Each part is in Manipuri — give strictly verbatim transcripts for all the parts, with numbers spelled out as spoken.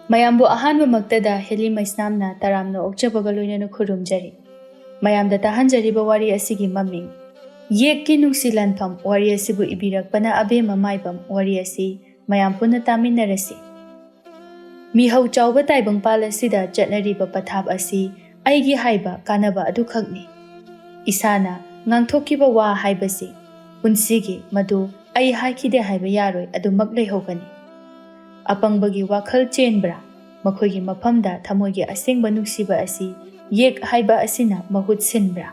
ꯃꯌꯥꯝꯕꯨ ꯑꯍꯥꯟꯕꯃꯛꯇꯗ ꯍꯦꯂꯤ ꯃꯩꯁꯅꯥꯝꯅ ꯇꯔꯥꯝꯅ ꯑꯣꯛꯆꯕꯒ ꯂꯣꯏꯅꯅ ꯈꯨꯔꯨꯝꯖꯔꯤ꯫ ꯃꯌꯥꯝꯗ ꯇꯥꯍꯟꯖꯔꯤꯕ ꯋꯥꯔꯤ ꯑꯁꯤꯒꯤ ꯃꯃꯤꯡ ꯌꯦꯛꯀꯤ ꯅꯨꯡꯁꯤ ꯂꯥꯟꯐꯝ꯫ ꯋꯥꯔꯤ ꯑꯁꯤꯕꯨ ꯏꯕꯤꯔꯛꯄꯅ ꯑꯕꯦꯝꯃ ꯃꯥꯏꯕꯝ꯫ ꯋꯥꯔꯤ ꯑꯁꯤ ꯃꯌꯥꯝ ꯄꯨꯟꯅ ꯇꯥꯃꯤꯟꯅꯔꯁꯤ꯫ ꯃꯤꯍꯧ ꯆꯥꯎꯕ ꯇꯥꯏꯕꯪꯄꯥꯜ ꯑꯁꯤꯗ ꯆꯠꯅꯔꯤꯕ ꯄꯊꯥꯞ ꯑꯁꯤ ꯑꯩꯒꯤ ꯍꯥꯏꯕ ꯀꯥꯟꯅꯕ ꯑꯗꯨꯈꯛꯅꯤ꯫ ꯏꯁꯥꯅ ꯉꯥꯡꯊꯣꯛꯈꯤꯕ ꯋꯥ ꯍꯥꯏꯕꯁꯤ ꯄꯨꯟꯁꯤꯒꯤ ꯃꯗꯨ ꯑꯩ ꯍꯥꯏꯈꯤꯗꯦ ꯍꯥꯏꯕ ꯌꯥꯔꯣꯏ, ꯑꯗꯨꯃꯛ ꯂꯩꯍꯧꯒꯅꯤ꯫ ꯑꯄꯪꯕꯒꯤ ꯋꯥꯈꯜ ꯆꯦꯟꯕ꯭ꯔꯥ? ꯃꯈꯣꯏꯒꯤ ꯃꯐꯝꯗ ꯊꯃꯣꯏꯒꯤ ꯑꯁꯦꯡꯕ ꯅꯨꯡꯁꯤꯕ ꯑꯁꯤ ꯌꯦꯛ ꯍꯥꯏꯕ ꯑꯁꯤꯅ ꯃꯍꯨꯠ ꯁꯤꯟꯕ꯭ꯔꯥ?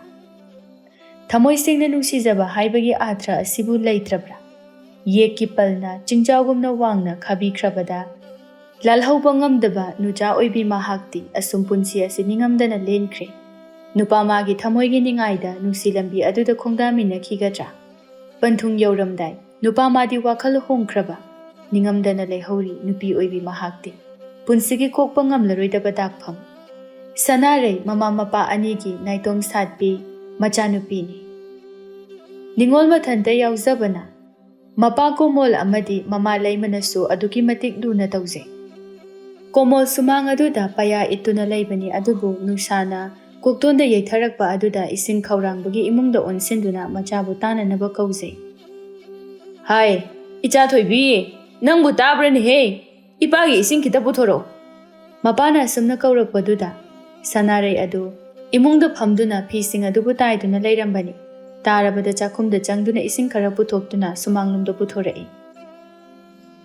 ꯊꯃꯣꯏ ꯁꯦꯡꯅ ꯅꯨꯡꯁꯤꯖꯕ ꯍꯥꯏꯕꯒꯤ ꯑꯥꯔꯊ ꯑꯁꯤꯕꯨ ꯂꯩꯇ꯭ꯔꯕ꯭ꯔꯥ? ꯌꯦꯛꯀꯤ ꯄꯜꯅ ꯆꯤꯡꯖꯥꯎꯒꯨꯝꯅ ꯋꯥꯡꯅ ꯈꯥꯕꯤꯈ꯭ꯔꯕꯗ, ꯂꯥꯜꯍꯧꯕ ꯉꯝꯗꯕ ꯅꯨꯆꯥ ꯑꯣꯏꯕꯤ ꯃꯍꯥꯛꯇꯤ ꯑꯁꯨꯝ ꯄꯨꯟꯁꯤ ꯑꯁꯤ ꯅꯤꯡꯉꯝꯗꯅ ꯂꯦꯟꯈ꯭ꯔꯦ꯫ ꯅꯨꯄꯥ ꯃꯥꯒꯤ ꯊꯃꯣꯏꯒꯤ ꯅꯤꯡꯉꯥꯏꯗ ꯅꯨꯡꯁꯤ ꯂꯝꯕꯤ ꯑꯗꯨꯗ ꯈꯣꯡꯗꯥꯃꯤꯟꯅꯈꯤꯒꯗ꯭ꯔꯥ? ꯄꯟꯊꯨꯡ ꯌꯧꯔꯝꯗꯥꯏ ꯅꯨꯄꯥ ꯃꯥꯗꯤ ꯋꯥꯈꯜ ꯍꯣꯡꯈ꯭ꯔꯕ, ꯅꯤꯡꯉꯝꯗꯅ ꯂꯩꯍꯧꯔꯤ ꯅꯨꯄꯤ ꯑꯣꯏꯕꯤ ꯃꯍꯥꯛꯇꯤ꯫ ꯄꯨꯟꯁꯤꯒꯤ ꯀꯣꯛꯄ ꯉꯝꯂꯔꯣꯏꯗꯕ ꯗꯥꯛꯐꯝ꯫ ꯁꯅꯥꯔꯩ ꯃꯃꯥ ꯃꯄꯥ ꯑꯅꯤꯒꯤ ꯅꯥꯏꯇꯣꯝ ꯁꯥꯠꯄꯤ ꯃꯆꯥꯅꯨꯄꯤꯅꯤ꯫ ꯅꯤꯉꯣꯜ ꯃꯊꯟꯇ ꯌꯥꯎꯖꯕꯅ ꯃꯄꯥ ꯀꯣꯃꯣꯜ ꯑꯃꯗꯤ ꯃꯃꯥ ꯂꯩꯃꯅꯁꯨ ꯑꯗꯨꯛꯀꯤ ꯃꯇꯤꯛ ꯂꯨꯅ ꯇꯧꯖꯩ꯫ ꯀꯣꯃꯣꯜ ꯁꯨꯃꯥꯡ ꯑꯗꯨꯗ ꯄꯌꯥ ꯏꯠꯇꯨꯅ ꯂꯩꯕꯅꯤ, ꯑꯗꯨꯕꯨ ꯅꯨꯡꯁꯥꯅ ꯀꯣꯛꯇꯣꯟꯗ ꯌꯩꯊꯔꯛꯄ ꯑꯗꯨꯗ ꯏꯁꯤꯡ ꯈꯧꯔꯥꯡꯕꯒꯤ ꯏꯃꯨꯡꯗ ꯑꯣꯟꯁꯤꯟꯗꯨꯅ ꯃꯆꯥꯕꯨ ꯇꯥꯅꯅꯕ ꯀꯧꯖꯩ꯫ "ꯍꯥꯏ, ꯏꯆꯥ ꯊꯣꯏꯕꯤ, ꯅꯪꯕꯨ ꯇꯥꯕ꯭ꯔꯅꯦꯍꯦ? ꯏꯄꯥꯒꯤ ꯏꯁꯤꯡ ꯈꯤꯇ ꯄꯨꯊꯣꯔꯛꯎ꯫" ꯃꯄꯥꯅ ꯑꯁꯨꯝꯅ ꯀꯧꯔꯛꯄꯗꯨꯗ ꯁꯅꯥꯔꯩ ꯑꯗꯨ ꯏꯃꯨꯡꯗ ꯐꯝꯗꯨꯅ ꯐꯤꯁꯤꯡ ꯑꯗꯨꯕꯨ ꯇꯥꯏꯗꯨꯅ ꯂꯩꯔꯝꯕꯅꯤ꯫ ꯇꯥꯔꯕꯗ ꯆꯥꯛꯈꯨꯝꯗ ꯆꯪꯗꯨꯅ ꯏꯁꯤꯡ ꯈꯔ ꯄꯨꯊꯣꯛꯇꯨꯅ ꯁꯨꯃꯥꯡꯂꯣꯝꯗ ꯄꯨꯊꯣꯔꯛꯏ꯫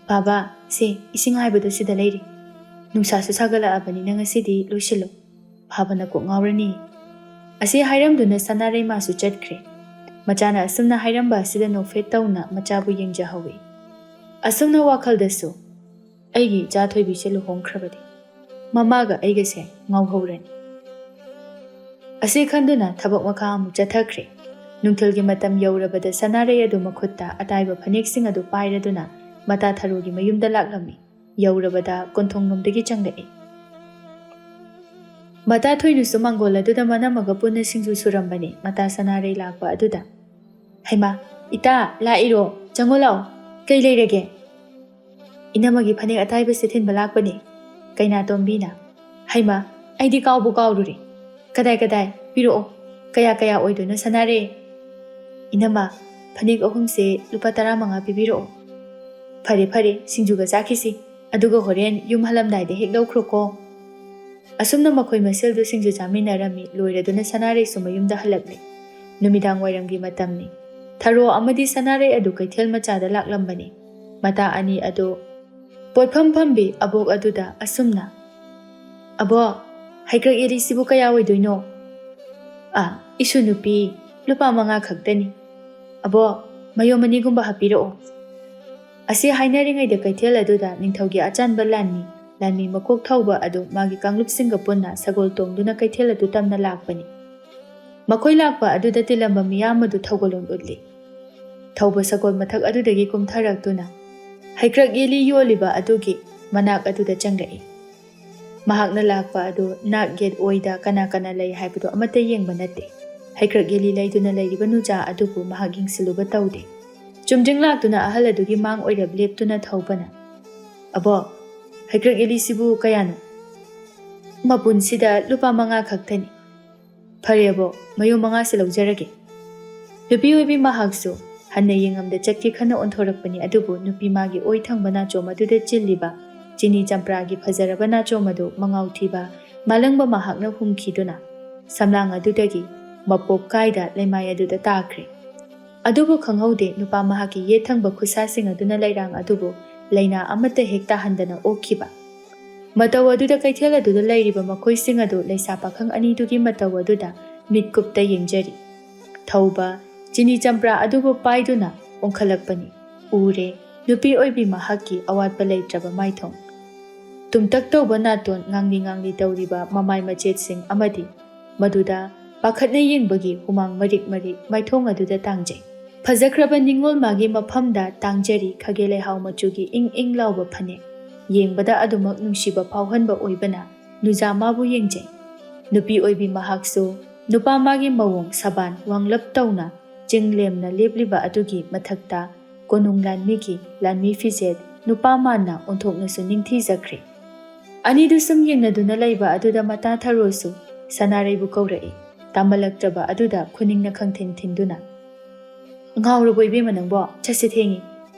"ꯕꯥꯕꯥ, ꯁꯦ, ꯏꯁꯤꯡ ꯍꯥꯏꯕꯗꯨ ꯁꯤꯗ ꯂꯩꯔꯦ꯫ ꯅꯨꯡꯁꯥꯁꯨ ꯁꯥꯒꯠꯂꯛꯑꯕꯅꯤꯅ ꯉꯁꯤꯗꯤ ꯂꯣꯏꯁꯤꯜꯂꯨ꯫ ꯐꯥꯕꯅ ꯀꯣꯛ ꯉꯥꯎꯔꯅꯤ꯫" ꯑꯁꯤ ꯍꯥꯏꯔꯝꯗꯨꯅ ꯁꯅꯥꯔꯩ ꯃꯥꯁꯨ ꯆꯠꯈ꯭ꯔꯦ꯫ ꯃꯆꯥꯅ ꯑꯁꯨꯝꯅ ꯍꯥꯏꯔꯝꯕ ꯑꯁꯤꯗ ꯅꯣꯛꯐꯦꯠ ꯇꯧꯅ ꯃꯆꯥꯕꯨ ꯌꯦꯡꯖꯍꯧꯏ꯫ ꯑꯁꯨꯝꯅ ꯋꯥꯈꯜꯗꯁꯨ, "ꯑꯩꯒꯤ ꯏꯆꯥ ꯊꯣꯏꯕꯤꯁꯦ ꯂꯨꯍꯣꯡꯈ꯭ꯔꯕꯗꯤ ꯃꯃꯥꯒ ꯑꯩꯒꯁꯦ ꯉꯥꯎꯍꯧꯔꯅꯤ" ꯑꯁꯤ ꯈꯟꯗꯨꯅ ꯊꯕꯛ ꯃꯈꯥ ꯑꯃꯨꯛ ꯆꯠꯊꯈ꯭ꯔꯦ꯫ ꯅꯨꯡꯊꯤꯜꯒꯤ ꯃꯇꯝ ꯌꯧꯔꯕꯗ ꯁꯅꯥꯔꯩ ꯑꯗꯨ ꯃꯈꯨꯠꯇ ꯑꯇꯥꯏꯕ ꯐꯅꯦꯛꯁꯤꯡ ꯑꯗꯨ ꯄꯥꯏꯔꯗꯨꯅ ꯃꯇꯥ ꯊꯔꯣꯒꯤ ꯃꯌꯨꯝꯗ ꯂꯥꯛꯂꯝꯃꯤ꯫ ꯌꯧꯔꯕꯗ ꯀꯣꯟꯊꯣꯡꯂꯣꯝꯗꯒꯤ ꯆꯪꯂꯛꯏ꯫ ꯃꯇꯥ ꯊꯣꯏꯅꯁꯨ ꯃꯥꯡꯒꯣꯜ ꯑꯗꯨꯗ ꯃꯅꯝꯃꯒ ꯄꯨꯟꯅ ꯁꯤꯡꯖꯨ ꯁꯨꯔꯝꯕꯅꯤ꯫ ꯃꯇꯥ ꯁꯅꯥꯔꯩ ꯂꯥꯛꯄ ꯑꯗꯨꯗ, "ꯍꯩꯃꯥ, ꯏꯇꯥ, ꯂꯥꯛꯏꯔꯣ? ꯆꯪꯉꯣ ꯂꯥꯛꯑꯣ꯫ ꯀꯩ ꯂꯩꯔꯒꯦ?" "ꯏꯅꯝꯃꯒꯤ ꯐꯅꯦꯛ ꯑꯇꯥꯏꯕꯁꯦ ꯊꯤꯟꯕ ꯂꯥꯛꯄꯅꯦ꯫ ꯀꯩꯅꯥꯇꯣꯝꯕꯤꯅ, "ꯍꯩꯃꯥ, ꯑꯩꯗꯤ ꯀꯥꯎꯕꯨ ꯀꯥꯎꯔꯨꯔꯦ꯫ ꯀꯗꯥꯏ ꯀꯗꯥꯏ? ꯄꯤꯔꯛꯑꯣ꯫ ꯀꯌꯥ ꯀꯌꯥ ꯑꯣꯏꯗꯣꯏꯅꯣ ꯁꯅꯥꯔꯩ?" "ꯏꯅꯝꯃ, ꯐꯅꯦꯛ ꯑꯍꯨꯝꯁꯦ ꯂꯨꯄꯥ ꯇꯔꯥꯃꯉꯥ ꯄꯤꯕꯤꯔꯛꯑꯣ꯫" "ꯐꯔꯦ ꯐꯔꯦ, ꯁꯤꯡꯖꯨꯒ ꯆꯥꯈꯤꯁꯤ, ꯑꯗꯨꯒ ꯍꯣꯔꯦꯟ ꯌꯨꯝ ꯍꯜꯂꯝꯗꯥꯏꯗ ꯍꯦꯛ ꯂꯧꯈ꯭ꯔꯣꯀꯣ꯫" ꯑꯁꯨꯝꯅ ꯃꯈꯣꯏ ꯃꯁꯦꯜꯗꯨ ꯁꯤꯡꯖꯨ ꯆꯥꯃꯤꯟꯅꯔꯝꯃꯤ꯫ ꯂꯣꯏꯔꯗꯨꯅ ꯁꯅꯥꯔꯩꯁꯨ ꯃꯌꯨꯝꯗ ꯍꯜꯂꯛꯂꯦ꯫ ꯅꯨꯃꯤꯗꯥꯡ ꯋꯥꯏꯔꯝꯒꯤ ꯃꯇꯝꯅꯤ꯫ ꯊꯔꯣ ꯑꯃꯗꯤ ꯁꯅꯥꯔꯩ ꯑꯗꯨ ꯀꯩꯊꯦꯜ ꯃꯆꯥꯗ ꯂꯥꯛꯂꯝꯕꯅꯤ꯫ ꯃꯇꯥ ꯑꯅꯤ ꯑꯗꯨ ꯄꯣꯠꯐꯝ ꯐꯝꯕꯤ ꯑꯕꯣꯛ ꯑꯗꯨꯗ ꯑꯁꯨꯝꯅ, "ꯑꯕꯣꯛ, ꯍꯩꯀ꯭ꯔꯛ ꯌꯦꯂꯤꯁꯤꯕꯨ ꯀꯌꯥ ꯑꯣꯏꯗꯣꯏꯅꯣ?" "ꯑꯥ, ꯏꯁꯨ ꯅꯨꯄꯤ, ꯂꯨꯄꯥ ꯃꯉꯥ ꯈꯛꯇꯅꯤ꯫" "ꯑꯕꯣꯛ, ꯃꯌꯣꯝ ꯑꯅꯤꯒꯨꯝꯕ ꯍꯥꯞꯄꯤꯔꯛꯑꯣ꯫" ꯑꯁꯤ ꯍꯥꯏꯅꯔꯤꯉꯩꯗ ꯀꯩꯊꯦꯜ ꯑꯗꯨꯗ ꯅꯤꯡꯊꯧꯒꯤ ꯑꯆꯥꯟꯕ ꯂꯥꯟꯃꯤ, ꯂꯥꯟꯃꯤ ꯃꯀꯣꯛ ꯊꯧꯕ ꯑꯗꯨ ꯃꯥꯒꯤ ꯀꯥꯡꯂꯨꯞꯁꯤꯡꯒ ꯄꯨꯟꯅ ꯁꯒꯣꯜ ꯇꯣꯡꯗꯨꯅ ꯀꯩꯊꯦꯜ ꯑꯗꯨ ꯇꯝꯅ ꯂꯥꯛꯄꯅꯤ꯫ ꯃꯈꯣꯏ ꯂꯥꯛꯄ ꯑꯗꯨꯗ ꯇꯤꯜꯂꯝꯕ ꯃꯤꯌꯥꯝ ꯑꯗꯨ ꯊꯧꯒꯜꯂꯣꯟ ꯎꯠꯂꯤ꯫ ꯊꯧꯕ ꯁꯒꯣꯜ ꯃꯊꯛ ꯑꯗꯨꯗꯒꯤ ꯀꯨꯝꯊꯔꯛꯇꯨꯅ ꯍꯩꯀ꯭ꯔꯛ ꯌꯦꯂꯤ ꯌꯣꯜꯂꯤꯕ ꯑꯗꯨꯒꯤ ꯃꯅꯥꯛ ꯑꯗꯨꯗ ꯆꯪꯂꯛꯏ꯫ ꯃꯍꯥꯛꯅ ꯂꯥꯛꯄ ꯑꯗꯨ ꯅꯥꯛ ꯌꯦꯠ ꯑꯣꯏꯗ ꯀꯅꯥ ꯀꯅꯥ ꯂꯩ ꯍꯥꯏꯕꯗꯨ ꯑꯃꯠꯇ ꯌꯦꯡꯕ ꯅꯠꯇꯦ꯫ ꯍꯩꯀ꯭ꯔꯛ ꯌꯦꯂꯤ ꯂꯩꯗꯨꯅ ꯂꯩꯔꯤꯕ ꯅꯨꯖꯥ ꯑꯗꯨꯕꯨ ꯃꯍꯥꯛ ꯌꯦꯡꯁꯤꯜꯂꯨꯕ ꯇꯧꯗꯦ꯫ ꯆꯨꯝꯗ꯭ꯔꯤꯡ ꯂꯥꯛꯇꯨꯅ ꯑꯍꯜ ꯑꯗꯨꯒꯤ ꯃꯥꯡ ꯑꯣꯏꯔꯞ ꯂꯦꯞꯇꯨꯅ ꯊꯧꯕꯅ, "ꯑꯕꯣꯛ, ꯍꯩꯀ꯭ꯔꯛ ꯌꯦꯂꯤꯁꯤꯕꯨ ꯀꯌꯥꯅꯣ?" "ꯃꯄꯨꯟꯁꯤꯗ ꯂꯨꯄꯥ ꯃꯉꯥ ꯈꯛꯇꯅꯤ꯫" "ꯐꯔꯦ ꯑꯕꯣꯛ, ꯃꯌꯣꯝ ꯃꯉꯥꯁꯤ ꯂꯧꯖꯔꯒꯦ꯫" ꯅꯨꯄꯤ ꯑꯣꯏꯕꯤ ꯃꯍꯥꯛꯁꯨ ꯍꯟꯅ ꯌꯦꯡꯉꯝꯗ ꯆꯠꯀꯦ ꯈꯟꯅ ꯑꯣꯟꯊꯣꯔꯛꯄꯅꯤ, ꯑꯗꯨꯕꯨ ꯅꯨꯄꯤ ꯃꯥꯒꯤ ꯑꯣꯏ ꯊꯪꯕ ꯅꯥꯆꯣꯝ ꯑꯗꯨꯗ ꯆꯤꯜꯂꯤꯕ ꯆꯤꯅꯤ ꯆꯝꯄ꯭ꯔꯥꯒꯤ ꯐꯖꯔꯕ ꯅꯥꯆꯣꯝ ꯑꯗꯨ ꯃꯉꯥꯎ ꯊꯤꯕ ꯃꯥꯂꯪꯕ ꯃꯍꯥꯛꯅ ꯍꯨꯝꯈꯤꯗꯨꯅ ꯁꯝꯂꯥꯡ ꯑꯗꯨꯗꯒꯤ ꯃꯄꯣꯞ ꯀꯥꯏꯗ ꯂꯩꯃꯥꯏ ꯑꯗꯨꯗ ꯇꯥꯈ꯭ꯔꯦ꯫ ꯑꯗꯨꯕꯨ ꯈꯪꯍꯧꯗꯦ, ꯅꯨꯄꯥ ꯃꯍꯥꯛꯀꯤ ꯌꯦꯠ ꯊꯪꯕ ꯈꯨꯠꯁꯥꯁꯤꯡ ꯑꯗꯨꯅ ꯂꯩꯔꯥꯡ ꯑꯗꯨꯕꯨ ꯂꯩꯅꯥ ꯑꯃꯠꯇ ꯍꯦꯛ ꯇꯥꯍꯟꯗꯅ ꯑꯣꯛꯈꯤꯕ꯫ ꯃꯇꯧ ꯑꯗꯨꯗ ꯀꯩꯊꯦꯜ ꯑꯗꯨꯗ ꯂꯩꯔꯤꯕ ꯃꯈꯣꯏꯁꯤꯡ ꯑꯗꯨ ꯂꯩꯁꯥ ꯄꯥꯈꯪ ꯑꯅꯤꯗꯨꯒꯤ ꯃꯇꯧ ꯑꯗꯨꯗ ꯃꯤꯠꯀꯨꯞꯇ ꯌꯦꯡꯖꯔꯤ꯫ ꯊꯧꯕ ꯆꯤꯅꯤ ꯆꯝꯄ꯭ꯔꯥ ꯑꯗꯨꯕꯨ ꯄꯥꯏꯗꯨꯅ ꯑꯣꯟꯈꯠꯂꯛꯄꯅꯤ꯫ ꯎꯔꯦ, ꯅꯨꯄꯤ ꯑꯣꯏꯕꯤ ꯃꯍꯥꯛꯀꯤ ꯑꯋꯥꯠꯄ ꯂꯩꯇ꯭ꯔꯕ ꯃꯥꯏꯊꯣꯡ꯫ ꯇꯨꯝꯇꯛ ꯇꯧꯕ ꯅꯥꯇꯣꯟ ꯉꯥꯡꯂꯤ ꯉꯥꯡꯂꯤ ꯇꯧꯔꯤꯕ ꯃꯃꯥꯏ ꯃꯆꯦꯠꯁꯤꯡ ꯑꯃꯗꯤ ꯃꯗꯨꯗ ꯄꯥꯈꯠꯅ ꯌꯦꯡꯕꯒꯤ ꯍꯨꯃꯥꯡ ꯃꯔꯤꯛ ꯃꯔꯤꯛ ꯃꯥꯏꯊꯣꯡ ꯑꯗꯨꯗ ꯇꯥꯡꯖꯩ꯫ ꯐꯖꯈ꯭ꯔꯕ ꯅꯤꯡꯉꯣꯜ ꯃꯥꯒꯤ ꯃꯐꯝꯗ ꯇꯥꯡꯖꯔꯤ ꯈꯥꯒꯦ ꯂꯩꯍꯥꯎ ꯃꯆꯨꯒꯤ ꯏꯪ ꯏꯪ ꯂꯥꯎꯕ ꯐꯅꯦꯛ꯫ ꯌꯦꯡꯕꯗ ꯑꯗꯨꯃꯛ ꯅꯨꯡꯁꯤꯕ ꯐꯥꯎꯍꯟꯕ ꯑꯣꯏꯕꯅ ꯅꯨꯖꯥ ꯃꯥꯕꯨ ꯌꯦꯡꯖꯩ꯫ ꯅꯨꯄꯤ ꯑꯣꯏꯕꯤ ꯃꯍꯥꯛꯁꯨ ꯅꯨꯄꯥ ꯃꯥꯒꯤ ꯃꯑꯣꯡ ꯁꯕꯥꯟ ꯋꯥꯡꯂꯞ ꯇꯧꯅ ꯆꯤꯡ ꯂꯦꯝꯅ ꯂꯦꯞꯂꯤꯕ ꯑꯗꯨꯒꯤ ꯃꯊꯛꯇ ꯀꯣꯅꯨꯡ ꯂꯥꯟꯃꯤꯒꯤ ꯂꯥꯟꯃꯤ ꯐꯤꯖꯦꯠ ꯅꯨꯄꯥ ꯃꯥꯟꯅ ꯑꯣꯟꯊꯣꯛꯅꯁꯨ ꯅꯤꯡꯊꯤꯖꯈ꯭ꯔꯦ꯫ ꯑꯅꯤꯗꯨ ꯁꯨꯝ ꯌꯦꯡꯅꯗꯨꯅ ꯂꯩꯕ ꯑꯗꯨꯗ ꯃꯇꯥ ꯊꯔꯣꯁꯨ ꯁꯅꯥꯔꯩꯕꯨ ꯀꯧꯔꯛꯏ꯫ ꯇꯥꯃꯜꯂꯛꯇ꯭ꯔꯕ ꯑꯗꯨꯗ ꯈꯨꯅꯤꯡꯅ ꯈꯪꯊꯤꯟ ꯊꯤꯟꯗꯨꯅ, "ꯉꯥꯎꯔꯕꯣ ꯏꯕꯦꯝꯃ ꯅꯪꯕꯣ? ꯆꯠꯁꯤ ꯊꯦꯡꯉꯤ꯫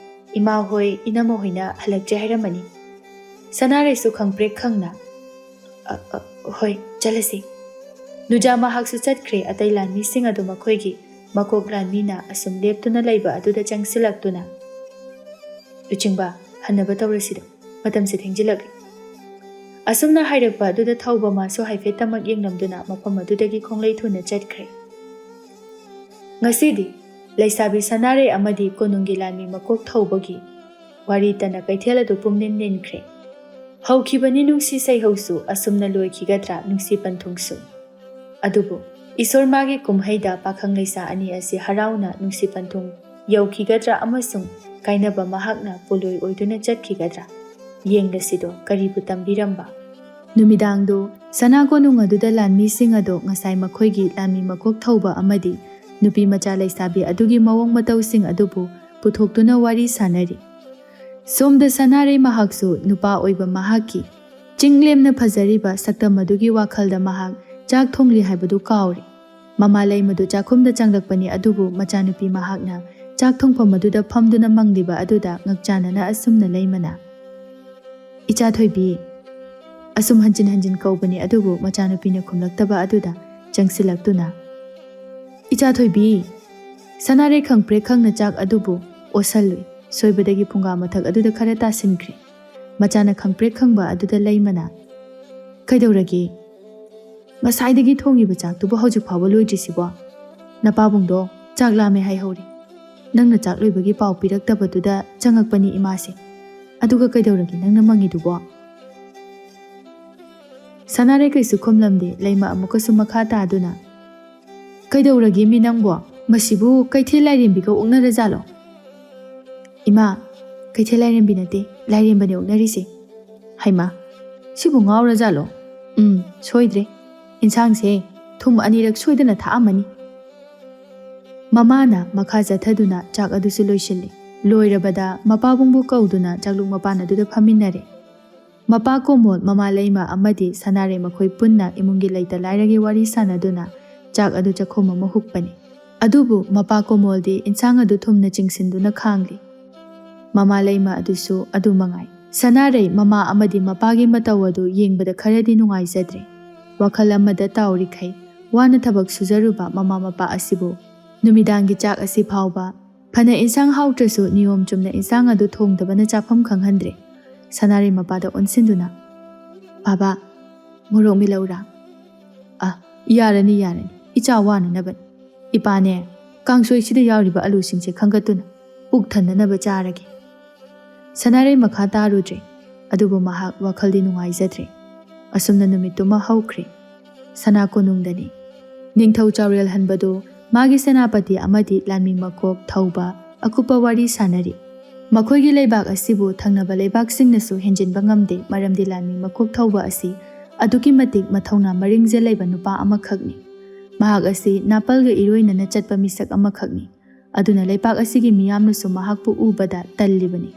ꯏꯃꯥ ꯍꯣꯏ, ꯏꯅꯝꯃ ꯍꯣꯏꯅ ꯍꯜꯂꯛꯇ꯭ꯔꯦ ꯍꯥꯏꯔꯝꯃꯅꯤ꯫" ꯁꯅꯥꯔꯩꯁꯨ ꯈꯪꯄ꯭ꯔꯦꯛ ꯈꯪꯅ, "ꯑ, ꯑ, ꯍꯣꯏ, ꯆꯠꯂꯁꯤ꯫" ꯅꯨꯖꯥ ꯃꯍꯥꯛꯁꯨ ꯆꯠꯈ꯭ꯔꯦ꯫ ꯑꯇꯩ ꯂꯥꯟꯃꯤꯁꯤꯡ ꯑꯗꯨ ꯃꯈꯣꯏꯒꯤ ꯃꯀꯣꯛ ꯂꯥꯟꯃꯤꯅ ꯑꯁꯨꯝ ꯂꯦꯞꯇꯨꯅ ꯂꯩꯕ ꯑꯗꯨꯗ ꯆꯪꯁꯤꯜꯂꯛꯇꯨꯅ, "ꯂꯨꯆꯤꯡꯕ, ꯍꯟꯅꯕ ꯇꯧꯔꯁꯤꯗꯣ, ꯃꯇꯝꯁꯦ ꯊꯦꯡꯖꯤꯜꯂꯛꯂꯦ꯫" ꯑꯁꯨꯝꯅ ꯍꯥꯏꯔꯛꯄ ꯑꯗꯨꯗ ꯊꯧꯕ ꯃꯥꯁꯨ ꯍꯥꯏꯐꯦꯠꯇꯃꯛ ꯌꯦꯡꯂꯝꯗꯨꯅ ꯃꯐꯝ ꯑꯗꯨꯗꯒꯤ ꯈꯣꯡꯂꯩ ꯊꯨꯅ ꯆꯠꯈ꯭ꯔꯦ꯫ ꯉꯁꯤꯗꯤ ꯂꯩꯁꯥꯕꯤ ꯁꯅꯥꯔꯩ ꯑꯃꯗꯤ ꯀꯣꯅꯨꯡꯒꯤ ꯂꯥꯟꯃꯤ ꯃꯀꯣꯛ ꯊꯧꯕꯒꯤ ꯋꯥꯔꯤ ꯇꯅ ꯀꯩꯊꯦꯜ ꯑꯗꯨ ꯄꯨꯝꯅꯤꯟ ꯅꯤꯟꯈ꯭ꯔꯦ꯫ ꯍꯧꯈꯤꯕꯅꯤ ꯅꯨꯡꯁꯤ ꯁꯩꯍꯧꯁꯨ, ꯑꯁꯨꯝꯅ ꯂꯣꯏꯈꯤꯒꯗ꯭ꯔꯥ ꯅꯨꯡꯁꯤ ꯄꯟꯊꯨꯡꯁꯨ? ꯑꯗꯨꯕꯨ ꯏꯁꯣꯔ ꯃꯥꯒꯤ ꯀꯨꯝꯍꯩꯗ ꯄꯥꯈꯪ ꯂꯩꯁꯥ ꯑꯅꯤ ꯑꯁꯤ ꯍꯔꯥꯎꯅ ꯅꯨꯡꯁꯤ ꯄꯟꯊꯨꯡ ꯌꯧꯈꯤꯒꯗ꯭ꯔꯥ ꯑꯃꯁꯨꯡ ꯀꯥꯏꯅꯕ ꯃꯍꯥꯛꯅ ꯄꯣꯂꯣꯏ ꯑꯣꯏꯗꯨꯅ ꯆꯠꯈꯤꯒꯗ꯭ꯔꯥ? ꯌꯦꯡꯂꯁꯤꯗꯣ ꯀꯔꯤꯕꯨ ꯇꯝꯕꯤꯔꯝꯕ? ꯅꯨꯃꯤꯗꯥꯡꯗꯨ ꯁꯅꯥ ꯀꯣꯅꯨꯡ ꯑꯗꯨꯗ ꯂꯥꯟꯃꯤꯁꯤꯡ ꯑꯗꯣ ꯉꯁꯥꯏ ꯃꯈꯣꯏꯒꯤ ꯂꯥꯟꯃꯤ ꯃꯀꯣꯛ ꯊꯧꯕ ꯑꯃꯗꯤ ꯅꯨꯄꯤ ꯃꯆꯥ ꯂꯩꯁꯥꯕꯤ ꯑꯗꯨꯒꯤ ꯃꯑꯣꯡ ꯃꯇꯧꯁꯤꯡ ꯑꯗꯨꯕꯨ ꯄꯨꯊꯣꯛꯇꯨꯅ ꯋꯥꯔꯤ ꯁꯥꯅꯔꯤ꯫ ꯁꯣꯝꯗ ꯁꯅꯥꯔꯩ ꯃꯍꯥꯛꯁꯨ ꯅꯨꯄꯥ ꯑꯣꯏꯕ ꯃꯍꯥꯛꯀꯤ ꯆꯤꯡꯂꯦꯝꯅ ꯐꯖꯔꯤꯕ ꯁꯛꯇꯝ ꯑꯗꯨꯒꯤ ꯋꯥꯈꯜꯗ ꯃꯍꯥꯛ ꯆꯥꯛ ꯊꯣꯡꯂꯤ ꯍꯥꯏꯕꯗꯨ ꯀꯥꯎꯔꯦ꯫ ꯃꯃꯥ ꯂꯩꯃꯗꯨ ꯆꯥꯛꯈꯨꯝꯗ ꯆꯪꯂꯛꯄꯅꯤ, ꯑꯗꯨꯕꯨ ꯃꯆꯥꯅꯨꯄꯤ ꯃꯍꯥꯛꯅ ꯆꯥꯛ ꯊꯣꯡꯐꯝ ꯑꯗꯨꯗ ꯐꯝꯗꯨꯅ ꯃꯪꯂꯤꯕ ꯑꯗꯨꯗ ꯉꯛꯆꯥꯅꯅ ꯑꯁꯨꯝꯅ ꯂꯩꯃꯅ, "ꯏꯆꯥ ꯊꯣꯏꯕꯤ꯫" ꯑꯁꯨꯝ ꯍꯟꯖꯤꯟ ꯍꯟꯖꯤꯟ ꯀꯧꯕꯅꯤ, ꯑꯗꯨꯕꯨ ꯃꯆꯥꯅꯨꯄꯤꯅ ꯈꯨꯝꯂꯛꯇꯕ ꯑꯗꯨꯗ ꯆꯪꯁꯤꯜꯂꯛꯇꯨꯅ, "ꯏꯆꯥ ꯊꯣꯏꯕꯤ!" ꯁꯅꯥꯔꯩ ꯈꯪꯄ꯭ꯔꯦꯛ ꯈꯪꯅ ꯆꯥꯛ ꯑꯗꯨꯕꯨ ꯑꯣꯠꯁꯜꯂꯨꯏ꯫ ꯁꯣꯏꯕꯗꯒꯤ ꯐꯨꯡꯒꯥ ꯃꯊꯛ ꯑꯗꯨꯗ ꯈꯔ ꯇꯥꯁꯤꯟꯈ꯭ꯔꯦ꯫ ꯃꯆꯥꯅ ꯈꯪꯄ꯭ꯔꯦꯛ ꯈꯪꯕ ꯑꯗꯨꯗ ꯂꯩꯃꯅ, "ꯀꯩꯗꯧꯔꯒꯦ? ꯉꯁꯥꯏꯗꯒꯤ ꯊꯣꯡꯉꯤꯕ ꯆꯥꯛꯇꯨꯕꯨ ꯍꯧꯖꯤꯛ ꯐꯥꯎꯕ ꯂꯣꯏꯗ꯭ꯔꯤꯁꯤꯕꯣ? ꯅꯄꯥꯕꯨꯡꯗꯣ ꯆꯥꯛ ꯂꯥꯝꯃꯦ ꯍꯥꯏꯍꯧꯔꯦ꯫ ꯅꯪꯅ ꯆꯥꯛ ꯂꯣꯏꯕꯒꯤ ꯄꯥꯎ ꯄꯤꯔꯛꯇꯕꯗꯨꯗ ꯆꯪꯉꯛꯄꯅꯤ ꯏꯃꯥꯁꯦ꯫ ꯑꯗꯨꯒ ꯀꯩꯗꯧꯔꯒꯦ ꯅꯪꯅ ꯃꯪꯉꯤꯗꯨꯕꯣ?" ꯁꯅꯥꯔꯩ ꯀꯩꯁꯨ ꯈꯨꯝꯂꯝꯗꯦ꯫ ꯂꯩꯃ ꯑꯃꯨꯛꯀꯁꯨ ꯃꯈꯥ ꯇꯥꯗꯨꯅ, "ꯀꯩꯗꯧꯔꯒꯦ ꯃꯤ ꯅꯪꯕꯣ? ꯃꯁꯤꯕꯨ ꯀꯩꯊꯦꯜ ꯂꯥꯏꯔꯦꯝꯕꯤꯒ ꯑꯣꯛꯅꯔꯖꯥꯠꯂꯣ?" "ꯏꯃꯥ, ꯀꯩꯊꯦꯜ ꯂꯥꯏꯔꯦꯝꯕꯤ ꯅꯠꯇꯦ, ꯂꯥꯏꯔꯦꯝꯕꯅꯦ ꯑꯣꯛꯅꯔꯤꯁꯦ꯫" "ꯍꯩꯃꯥ, ꯁꯤꯕꯨ ꯉꯥꯎꯔꯖꯥꯠꯂꯣ? ꯎꯝ, ꯁꯣꯏꯗ꯭ꯔꯦ꯫ ꯏꯟꯁꯥꯡꯁꯦ ꯊꯨꯝ ꯑꯅꯤꯔꯛ ꯁꯣꯏꯗꯅ ꯊꯥꯛꯑꯝꯃꯅꯤ꯫" ꯃꯃꯥꯅ ꯃꯈꯥ ꯆꯠꯊꯗꯨꯅ ꯆꯥꯛ ꯑꯗꯨꯁꯨ ꯂꯣꯏꯁꯤꯜꯂꯤ꯫ ꯂꯣꯏꯔꯕꯗ ꯃꯄꯥꯕꯨꯡꯕꯨ ꯀꯧꯗꯨꯅ ꯆꯥꯛꯂꯨꯛ ꯃꯄꯥꯟ ꯑꯗꯨꯗ ꯐꯝꯃꯤꯟꯅꯔꯦ꯫ ꯃꯄꯥ ꯀꯣꯃꯣꯜ, ꯃꯃꯥ ꯂꯩꯃ ꯑꯃꯗꯤ ꯁꯅꯥꯔꯩ ꯃꯈꯣꯏ ꯄꯨꯟꯅ ꯏꯃꯨꯡꯒꯤ ꯂꯩꯇ ꯂꯥꯏꯔꯒꯤ ꯋꯥꯔꯤ ꯁꯥꯟꯅꯗꯨꯅ ꯆꯥꯛ ꯑꯗꯨ ꯆꯥꯛꯈꯣꯝ ꯑꯃ ꯍꯨꯛꯄꯅꯤ꯫ ꯑꯗꯨꯕꯨ ꯃꯄꯥ ꯀꯣꯃꯣꯜꯗꯤ ꯏꯟꯁꯥꯡ ꯑꯗꯨ ꯊꯨꯝꯅ ꯆꯤꯡꯁꯤꯟꯗꯨꯅ ꯈꯥꯡꯂꯤ꯫ ꯃꯃꯥ ꯂꯩꯃ ꯑꯗꯨꯁꯨ ꯑꯗꯨ ꯃꯉꯥꯏ꯫ ꯁꯅꯥꯔꯩ ꯃꯃꯥ ꯑꯃꯗꯤ ꯃꯄꯥꯒꯤ ꯃꯇꯧ ꯑꯗꯨ ꯌꯦꯡꯕꯗ ꯈꯔꯗꯤ ꯅꯨꯡꯉꯥꯏꯖꯗ꯭ꯔꯦ꯫ ꯋꯥꯈꯜ ꯑꯃꯗ ꯇꯥꯎꯔꯤꯈꯩ ꯋꯥꯅ ꯊꯕꯛ ꯁꯨꯖꯔꯨꯕ ꯃꯃꯥ ꯃꯄꯥ ꯑꯁꯤꯕꯨ ꯅꯨꯃꯤꯗꯥꯡꯒꯤ ꯆꯥꯛ ꯑꯁꯤ ꯐꯥꯎꯕ ꯐꯅ ꯏꯟꯁꯥꯡ ꯍꯥꯎꯇ꯭ꯔꯁꯨ ꯅꯤꯌꯣꯝ ꯆꯨꯝꯅ ꯏꯟꯁꯥꯡ ꯑꯗꯨ ꯊꯣꯡꯗꯕꯅ ꯆꯥꯐꯝ ꯈꯪꯍꯟꯗ꯭ꯔꯦ꯫ ꯁꯅꯥꯔꯩ ꯃꯄꯥꯗ ꯑꯣꯟꯁꯤꯟꯗꯨꯅ, "ꯕꯥꯕꯥ, ꯃꯣꯔꯣꯛ ꯃꯤꯂꯧꯔꯥ?" "ꯑ, ꯌꯥꯔꯅꯤ, ꯌꯥꯔꯅꯤ, ꯏꯆꯥ ꯋꯥꯅꯅꯕꯅꯤ꯫ ꯏꯄꯥꯅꯦ, ꯀꯥꯡꯁꯣꯏꯁꯤꯗ ꯌꯥꯎꯔꯤꯕ ꯑꯂꯨꯁꯤꯡꯁꯦ ꯈꯟꯒꯠꯇꯨꯅ ꯄꯨꯛ ꯊꯟꯅꯅꯕ ꯆꯥꯔꯒꯦ꯫" ꯁꯅꯥꯔꯩ ꯃꯈꯥ ꯇꯥꯔꯨꯗ꯭ꯔꯦ, ꯑꯗꯨꯕꯨ ꯃꯍꯥꯛ ꯋꯥꯈꯜꯗꯤ ꯅꯨꯡꯉꯥꯏꯖꯗ꯭ꯔꯦ꯫ ꯑꯁꯨꯝꯅ ꯅꯨꯃꯤꯠꯇꯨꯃ ꯍꯧꯈ꯭ꯔꯦ꯫ ꯁꯅꯥ ꯀꯣꯅꯨꯡꯗꯅꯤ꯫ ꯅꯤꯡꯊꯧ ꯆꯥꯎꯔꯦꯜ ꯍꯟꯕꯗꯨ ꯃꯥꯒꯤ ꯁꯦꯅꯥꯄꯇꯤ ꯑꯃꯗꯤ ꯂꯥꯟꯃꯤ ꯃꯀꯣꯛ ꯊꯧꯕ ꯑꯀꯨꯞꯄ ꯋꯥꯔꯤ ꯁꯥꯅꯔꯤ꯫ ꯃꯈꯣꯏꯒꯤ ꯂꯩꯕꯥꯛ ꯑꯁꯤꯕꯨ ꯊꯪꯅꯕ ꯂꯩꯕꯥꯛꯁꯤꯡꯅꯁꯨ ꯍꯦꯟꯖꯤꯟꯕ ꯉꯝꯗꯦ, ꯃꯔꯝꯗꯤ ꯂꯥꯟꯃꯤ ꯃꯀꯣꯛ ꯊꯧꯕ ꯑꯁꯤ ꯑꯗꯨꯛꯀꯤ ꯃꯇꯤꯛ ꯃꯊꯧꯅꯥ ꯃꯔꯤꯡꯖ ꯂꯩꯕ ꯅꯨꯄꯥ ꯑꯃꯈꯛꯅꯤ꯫ ꯃꯍꯥꯛ ꯑꯁꯤ ꯅꯥꯄꯜꯒ ꯏꯔꯣꯏꯅꯅ ꯆꯠꯄ ꯃꯤꯁꯛ ꯑꯃꯈꯛꯅꯤ꯫ ꯑꯗꯨꯅ ꯂꯩꯄꯥꯛ ꯑꯁꯤꯒꯤ ꯃꯤꯌꯥꯝꯅꯁꯨ ꯃꯍꯥꯛꯄꯨ ꯎꯕꯗ ꯇꯜꯂꯤꯕꯅꯤ꯫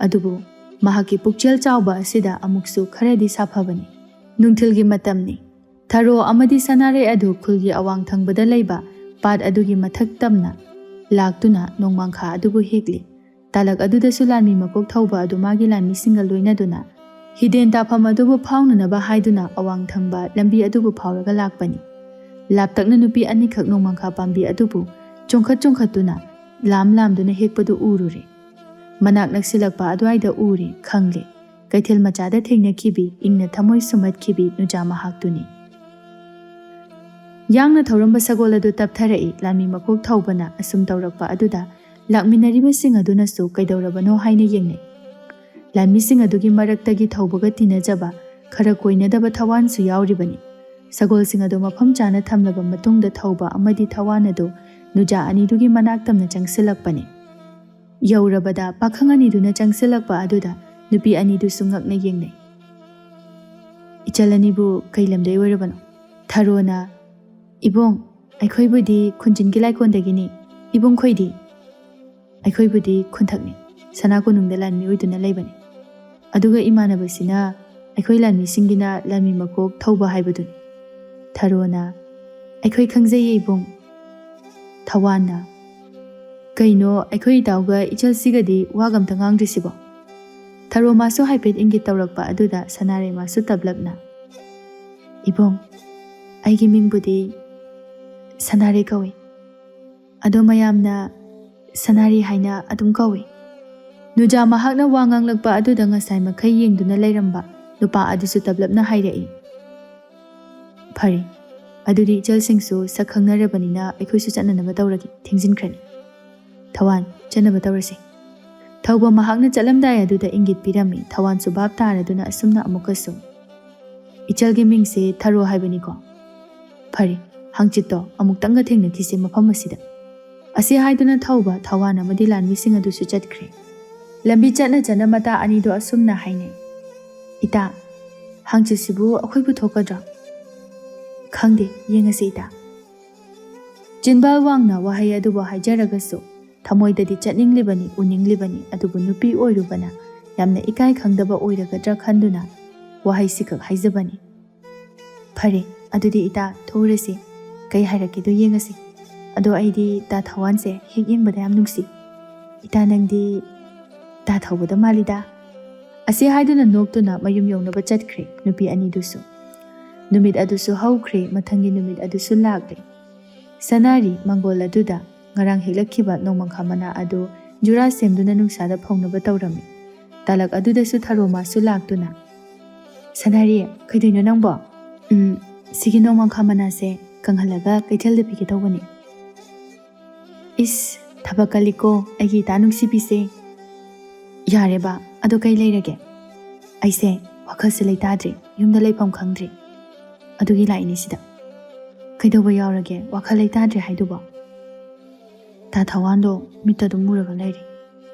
ꯑꯗꯨꯕꯨ ꯃꯍꯥꯛꯀꯤ ꯄꯨꯛꯆꯦꯜ ꯆꯥꯎꯕ ꯑꯁꯤꯗ ꯑꯃꯨꯛꯁꯨ ꯈꯔꯗꯤ ꯁꯥꯐꯕꯅꯤ꯫ ꯅꯨꯡꯊꯤꯜꯒꯤ ꯃꯇꯝꯅꯤ꯫ ꯊꯔꯣ ꯑꯃꯗꯤ ꯁꯅꯥꯔꯩ ꯑꯗꯨ ꯈꯨꯜꯒꯤ ꯑꯋꯥꯡ ꯊꯪꯕꯗ ꯂꯩꯕ ꯄꯥꯠ ꯑꯗꯨꯒꯤ ꯃꯊꯛ ꯇꯝꯅ ꯂꯥꯛꯇꯨꯅ ꯅꯣꯡꯃꯥꯡꯈꯥ ꯑꯗꯨꯕꯨ ꯍꯦꯛꯂꯤ꯫ ꯇꯥꯂꯛ ꯑꯗꯨꯗꯁꯨ ꯂꯥꯟꯃꯤ ꯃꯀꯣꯛ ꯊꯧꯕ ꯑꯗꯨ ꯃꯥꯒꯤ ꯂꯥꯟꯃꯤꯁꯤꯡꯒ ꯂꯣꯏꯅꯗꯨꯅ ꯍꯤꯗꯦꯟ ꯇꯥꯐꯝ ꯑꯗꯨꯕꯨ ꯐꯥꯎꯅꯅꯕ ꯍꯥꯏꯗꯨꯅ ꯑꯋꯥꯡ ꯊꯪꯕ ꯂꯝꯕꯤ ꯑꯗꯨꯕꯨ ꯐꯥꯎꯔꯒ ꯂꯥꯛꯄꯅꯤ꯫ ꯂꯥꯞꯇꯛꯅ ꯅꯨꯄꯤ ꯑꯅꯤꯈꯛ ꯅꯣꯡꯃꯥꯡꯈꯥ ꯄꯥꯝꯕꯤ ꯑꯗꯨꯕꯨ ꯆꯣꯡꯈꯠ ꯆꯣꯡꯈꯠꯇꯨꯅ ꯂꯥꯝ ꯂꯥꯝꯗꯨꯅ ꯍꯦꯛꯄꯗꯨ ꯎꯔꯨꯔꯦ꯫ ꯃꯅꯥꯛ ꯅꯛꯁꯤꯜꯂꯛꯄ ꯑꯗꯨꯋꯥꯏꯗ ꯎꯔꯦ, ꯈꯪꯂꯦ꯫ ꯀꯩꯊꯦꯜ ꯃꯆꯥꯗ ꯊꯦꯡꯅꯈꯤꯕꯤ, ꯏꯪꯅ ꯊꯃꯣꯏ ꯁꯨꯝꯍꯠꯈꯤꯕꯤ ꯅꯨꯖꯥ ꯃꯍꯥꯛꯇꯨꯅꯤ꯫ ꯌꯥꯡꯅ ꯊꯧꯔꯝꯕ ꯁꯒꯣꯜ ꯑꯗꯨ ꯇꯞꯊꯔꯛꯏ꯫ ꯂꯥꯟꯃꯤ ꯃꯀꯣꯛ ꯊꯧꯕꯅ ꯑꯁꯨꯝ ꯇꯧꯔꯛꯄ ꯑꯗꯨꯗ ꯂꯥꯛꯃꯤꯟꯅꯔꯤꯕꯁꯤꯡ ꯑꯗꯨꯅꯁꯨ ꯀꯩꯗꯧꯔꯕꯅꯣ ꯍꯥꯏꯅ ꯌꯦꯡꯅꯩ꯫ ꯂꯥꯟꯃꯤꯁꯤꯡ ꯑꯗꯨꯒꯤ ꯃꯔꯛꯇꯒꯤ ꯊꯧꯕꯒ ꯇꯤꯟꯅꯖꯕ ꯈꯔ ꯀꯣꯏꯅꯗꯕ ꯊꯋꯥꯟꯁꯨ ꯌꯥꯎꯔꯤꯕꯅꯤ꯫ ꯁꯒꯣꯜꯁꯤꯡ ꯑꯗꯨ ꯃꯐꯝ ꯆꯥꯅ ꯊꯝꯂꯕ ꯃꯇꯨꯡꯗ ꯊꯧꯕ ꯑꯃꯗꯤ ꯊꯋꯥꯟ ꯑꯗꯨ ꯅꯨꯖꯥ ꯑꯅꯤꯗꯨꯒꯤ ꯃꯅꯥꯛ ꯇꯝꯅ ꯆꯪꯁꯤꯜꯂꯛꯄꯅꯤ꯫ ꯌꯧꯔꯕꯗ ꯄꯥꯈꯪ ꯑꯅꯤꯗꯨꯅ ꯆꯪꯁꯤꯜꯂꯛꯄ ꯑꯗꯨꯗ ꯅꯨꯄꯤ ꯑꯅꯤꯗꯨꯁꯨ ꯉꯛꯅ ꯌꯦꯡꯅꯩ꯫ "ꯏꯆꯜ ꯑꯅꯤꯕꯨ ꯀꯩ ꯂꯝꯗꯩ ꯑꯣꯏꯔꯕꯅꯣ?" ꯊꯔꯣꯅ, "ꯏꯕꯨꯡ, ꯑꯩꯈꯣꯏꯕꯨꯗꯤ ꯈꯨꯟꯖꯤꯟꯒꯤ ꯂꯥꯏꯀꯣꯟꯗꯒꯤꯅꯤ꯫ ꯏꯕꯨꯡ ꯈꯣꯏꯗꯤ?" "ꯑꯩꯈꯣꯏꯕꯨꯗꯤ ꯈꯨꯟꯊꯛꯅꯤ, ꯁꯅꯥ ꯀꯣꯅꯨꯡꯗ ꯂꯥꯟꯃꯤ ꯑꯣꯏꯗꯨꯅ ꯂꯩꯕꯅꯤ꯫" ꯑꯗꯨꯒ ꯏꯃꯥꯟꯅꯕꯁꯤꯅ ꯑꯩꯈꯣꯏ ꯂꯥꯟꯃꯤꯁꯤꯡꯒꯤꯅ ꯂꯥꯟꯃꯤ ꯃꯀꯣꯛ ꯊꯧꯕ ꯍꯥꯏꯕꯗꯨꯅꯤ꯫ ꯊꯔꯣꯅ, "ꯑꯩꯈꯣꯏ ꯈꯪꯖꯩꯌꯦ ꯏꯕꯨꯡ"꯫ ꯊꯋꯥꯟꯅ, "ꯀꯩꯅꯣ, ꯑꯩꯈꯣꯏ ꯏꯇꯥꯎꯒ ꯏꯆꯜꯁꯤꯒꯗꯤ ꯋꯥꯒ ꯑꯝꯇ ꯉꯥꯡꯗ꯭ꯔꯤꯁꯤꯕꯣ?" ꯊꯔꯣ ꯃꯥꯁꯨ ꯍꯥꯏꯐꯦꯠ ꯏꯪꯒꯤꯠ ꯇꯧꯔꯛꯄ ꯑꯗꯨꯗ ꯁꯅꯥꯔꯩ ꯃꯥꯁꯨ ꯇꯞꯂꯞꯅ, "ꯏꯕꯨꯡ, ꯑꯩꯒꯤ ꯃꯤꯡꯕꯨꯗꯤ ꯁꯅꯥꯔꯩ ꯀꯧꯏ꯫ ꯑꯗꯣ ꯃꯌꯥꯝꯅ ꯁꯅꯥꯔꯤ ꯍꯥꯏꯅ ꯑꯗꯨꯝ ꯀꯧꯏ"꯫ ꯅꯨꯖꯥ ꯃꯍꯥꯛꯅ ꯋꯥ ꯉꯥꯡꯂꯛꯄ ꯑꯗꯨꯗ ꯉꯁꯥꯏ ꯃꯈꯩ ꯌꯦꯡꯗꯨꯅ ꯂꯩꯔꯝꯕ ꯅꯨꯄꯥ ꯑꯗꯨꯁꯨ ꯇꯞꯂꯞꯅ ꯍꯥꯏꯔꯛꯏ, "ꯐꯔꯦ, ꯑꯗꯨꯗꯤ ꯏꯆꯜꯁꯤꯡꯁꯨ ꯁꯛ ꯈꯪꯅꯔꯕꯅꯤꯅ ꯑꯩꯈꯣꯏꯁꯨ ꯆꯠꯅꯅꯕ ꯇꯧꯔꯒꯦ, ꯊꯦꯡꯖꯤꯟꯈ꯭ꯔꯅꯤ꯫ ꯊꯋꯥꯟ, ꯆꯠꯅꯕ ꯇꯧꯔꯁꯤ"꯫ ꯊꯧꯕ ꯃꯍꯥꯛꯅ ꯆꯠꯂꯝꯗꯥꯏ ꯑꯗꯨꯗ ꯏꯪꯒꯤꯠ ꯄꯤꯔꯝꯃꯤ꯫ ꯊꯋꯥꯟꯁꯨ ꯚꯥꯞ ꯇꯥꯔꯗꯨꯅ ꯑꯁꯨꯝꯅ ꯑꯃꯨꯛꯀꯁꯨ, "ꯏꯆꯜꯒꯤ ꯃꯤꯡꯁꯦ ꯊꯔꯣ ꯍꯥꯏꯕꯅꯤꯀꯣ? ꯐꯔꯦ, ꯍꯪꯆꯤꯠꯇꯣ ꯑꯃꯨꯛꯇꯪꯒ ꯊꯦꯡꯅꯈꯤꯁꯦ ꯃꯐꯝ ꯑꯁꯤꯗ"꯫ ꯑꯁꯤ ꯍꯥꯏꯗꯨꯅ ꯊꯧꯕ, ꯊꯋꯥꯟ ꯑꯃꯗꯤ ꯂꯥꯟꯃꯤꯁꯤꯡ ꯑꯗꯨꯁꯨ ꯆꯠꯈ꯭ꯔꯦ꯫ ꯂꯝꯕꯤ ꯆꯠꯅ ꯆꯠꯅ ꯃꯇꯥ ꯑꯅꯤꯗꯣ ꯑꯁꯨꯝꯅ ꯍꯥꯏꯅꯩ, "ꯏꯇꯥ, ꯍꯪꯆꯤꯠꯁꯤꯕꯨ ꯑꯩꯈꯣꯏ ꯄꯨꯊꯣꯛꯀꯗ꯭ꯔꯣ?" "ꯈꯪꯗꯦ, ꯌꯦꯡꯉꯁꯤ ꯏꯇꯥ"꯫ ꯆꯤꯟꯕꯥꯜ ꯋꯥꯡꯅ ꯋꯥꯍꯩ ꯑꯗꯨꯕꯨ ꯍꯥꯏꯖꯔꯒꯁꯨ ꯊꯃꯣꯏꯗꯗꯤ ꯆꯠꯅꯤꯡꯂꯤꯕꯅꯤ, ꯎꯅꯤꯡꯂꯤꯕꯅꯤ, ꯑꯗꯨꯕꯨ ꯅꯨꯄꯤ ꯑꯣꯏꯔꯨꯕꯅ ꯌꯥꯝꯅ ꯏꯀꯥꯏ ꯈꯪꯗꯕ ꯑꯣꯏꯔꯒꯗ꯭ꯔꯥ ꯈꯟꯗꯨꯅ ꯋꯥꯍꯩꯁꯤꯈꯛ ꯍꯥꯏꯖꯕꯅꯤ꯫ "ꯐꯔꯦ, ꯑꯗꯨꯗꯤ ꯏꯇꯥ ꯊꯣꯛꯎꯔꯁꯤ꯫ ꯀꯩ ꯍꯥꯏꯔꯛꯀꯦꯗꯣ ꯌꯦꯡꯉꯁꯤ꯫ ꯑꯗꯣ ꯑꯩꯗꯤ ꯇꯥ ꯊꯋꯥꯟꯁꯦ ꯍꯦꯛ ꯌꯦꯡꯕꯗ ꯌꯥꯝ ꯅꯨꯡꯁꯤ꯫ ꯏꯇꯥ ꯅꯪꯗꯤ ꯇꯥ ꯊꯧꯕꯗ ꯃꯥꯜꯂꯤꯗ"꯫ ꯑꯁꯤ ꯍꯥꯏꯗꯨꯅ ꯅꯣꯛꯇꯨꯅ ꯃꯌꯨꯝ ꯌꯧꯅꯕ ꯆꯠꯈ꯭ꯔꯦ ꯅꯨꯄꯤ ꯑꯅꯤꯗꯨꯁꯨ꯫ ꯅꯨꯃꯤꯠ ꯑꯗꯨꯁꯨ ꯍꯧꯈ꯭ꯔꯦ, ꯃꯊꯪꯒꯤ ꯅꯨꯃꯤꯠ ꯑꯗꯨꯁꯨ ꯂꯥꯛꯂꯦ꯫ ꯁꯅꯥꯔꯤ ꯃꯪꯒꯣꯜ ꯑꯗꯨꯗ ꯉꯔꯥꯡ ꯍꯦꯛꯂꯛꯈꯤꯕ ꯅꯣꯡꯃꯪꯈꯥ ꯃꯅꯥ ꯑꯗꯨ ꯖꯨꯔꯥ ꯁꯦꯝꯗꯨꯅ ꯅꯨꯡꯁꯥꯗ ꯐꯧꯅꯕ ꯇꯧꯔꯝꯃꯤ꯫ ꯇꯥꯂꯛ ꯑꯗꯨꯗꯁꯨ ꯊꯔꯣ ꯃꯥꯁꯨ ꯂꯥꯛꯇꯨꯅ, "ꯁꯅꯥꯔꯤ, ꯀꯩꯗꯧꯏꯅꯣ ꯅꯪꯕꯣ?" "ꯎꯝ, ꯁꯤꯒꯤ ꯅꯣꯡꯃꯪꯈꯥ ꯃꯅꯥꯁꯦ ꯀꯪꯍꯜꯂꯒ ꯀꯩꯊꯦꯜꯗ ꯄꯤꯒꯦ ꯇꯧꯕꯅꯤ"꯫ "ꯏꯁ, ꯊꯕꯛ ꯀꯜꯂꯤꯀꯣ ꯑꯩꯒꯤ ꯏꯇꯥ ꯅꯨꯡꯁꯤꯕꯤꯁꯦ"꯫ "ꯌꯥꯔꯦꯕ, ꯑꯗꯣ ꯀꯩ ꯂꯩꯔꯒꯦ?" "ꯑꯩꯁꯦ ꯋꯥꯈꯜꯁꯦ ꯂꯩꯇꯥꯗ꯭ꯔꯦ, ꯌꯨꯝꯗ ꯂꯩꯐꯝ ꯈꯪꯗ꯭ꯔꯦ, ꯑꯗꯨꯒꯤ ꯂꯥꯛꯏꯅꯦ ꯁꯤꯗ"꯫ "ꯀꯩꯗꯧꯕ ꯌꯥꯎꯔꯒꯦ ꯋꯥꯈꯜ ꯂꯩꯇꯥꯗ꯭ꯔꯦ ꯍꯥꯏꯗꯨꯕꯣ?" "ꯇꯥ ꯊꯋꯥꯟꯗꯣ ꯃꯤꯠꯇ ꯑꯗꯨꯝ ꯃꯨꯔꯒ ꯂꯩꯔꯦ"꯫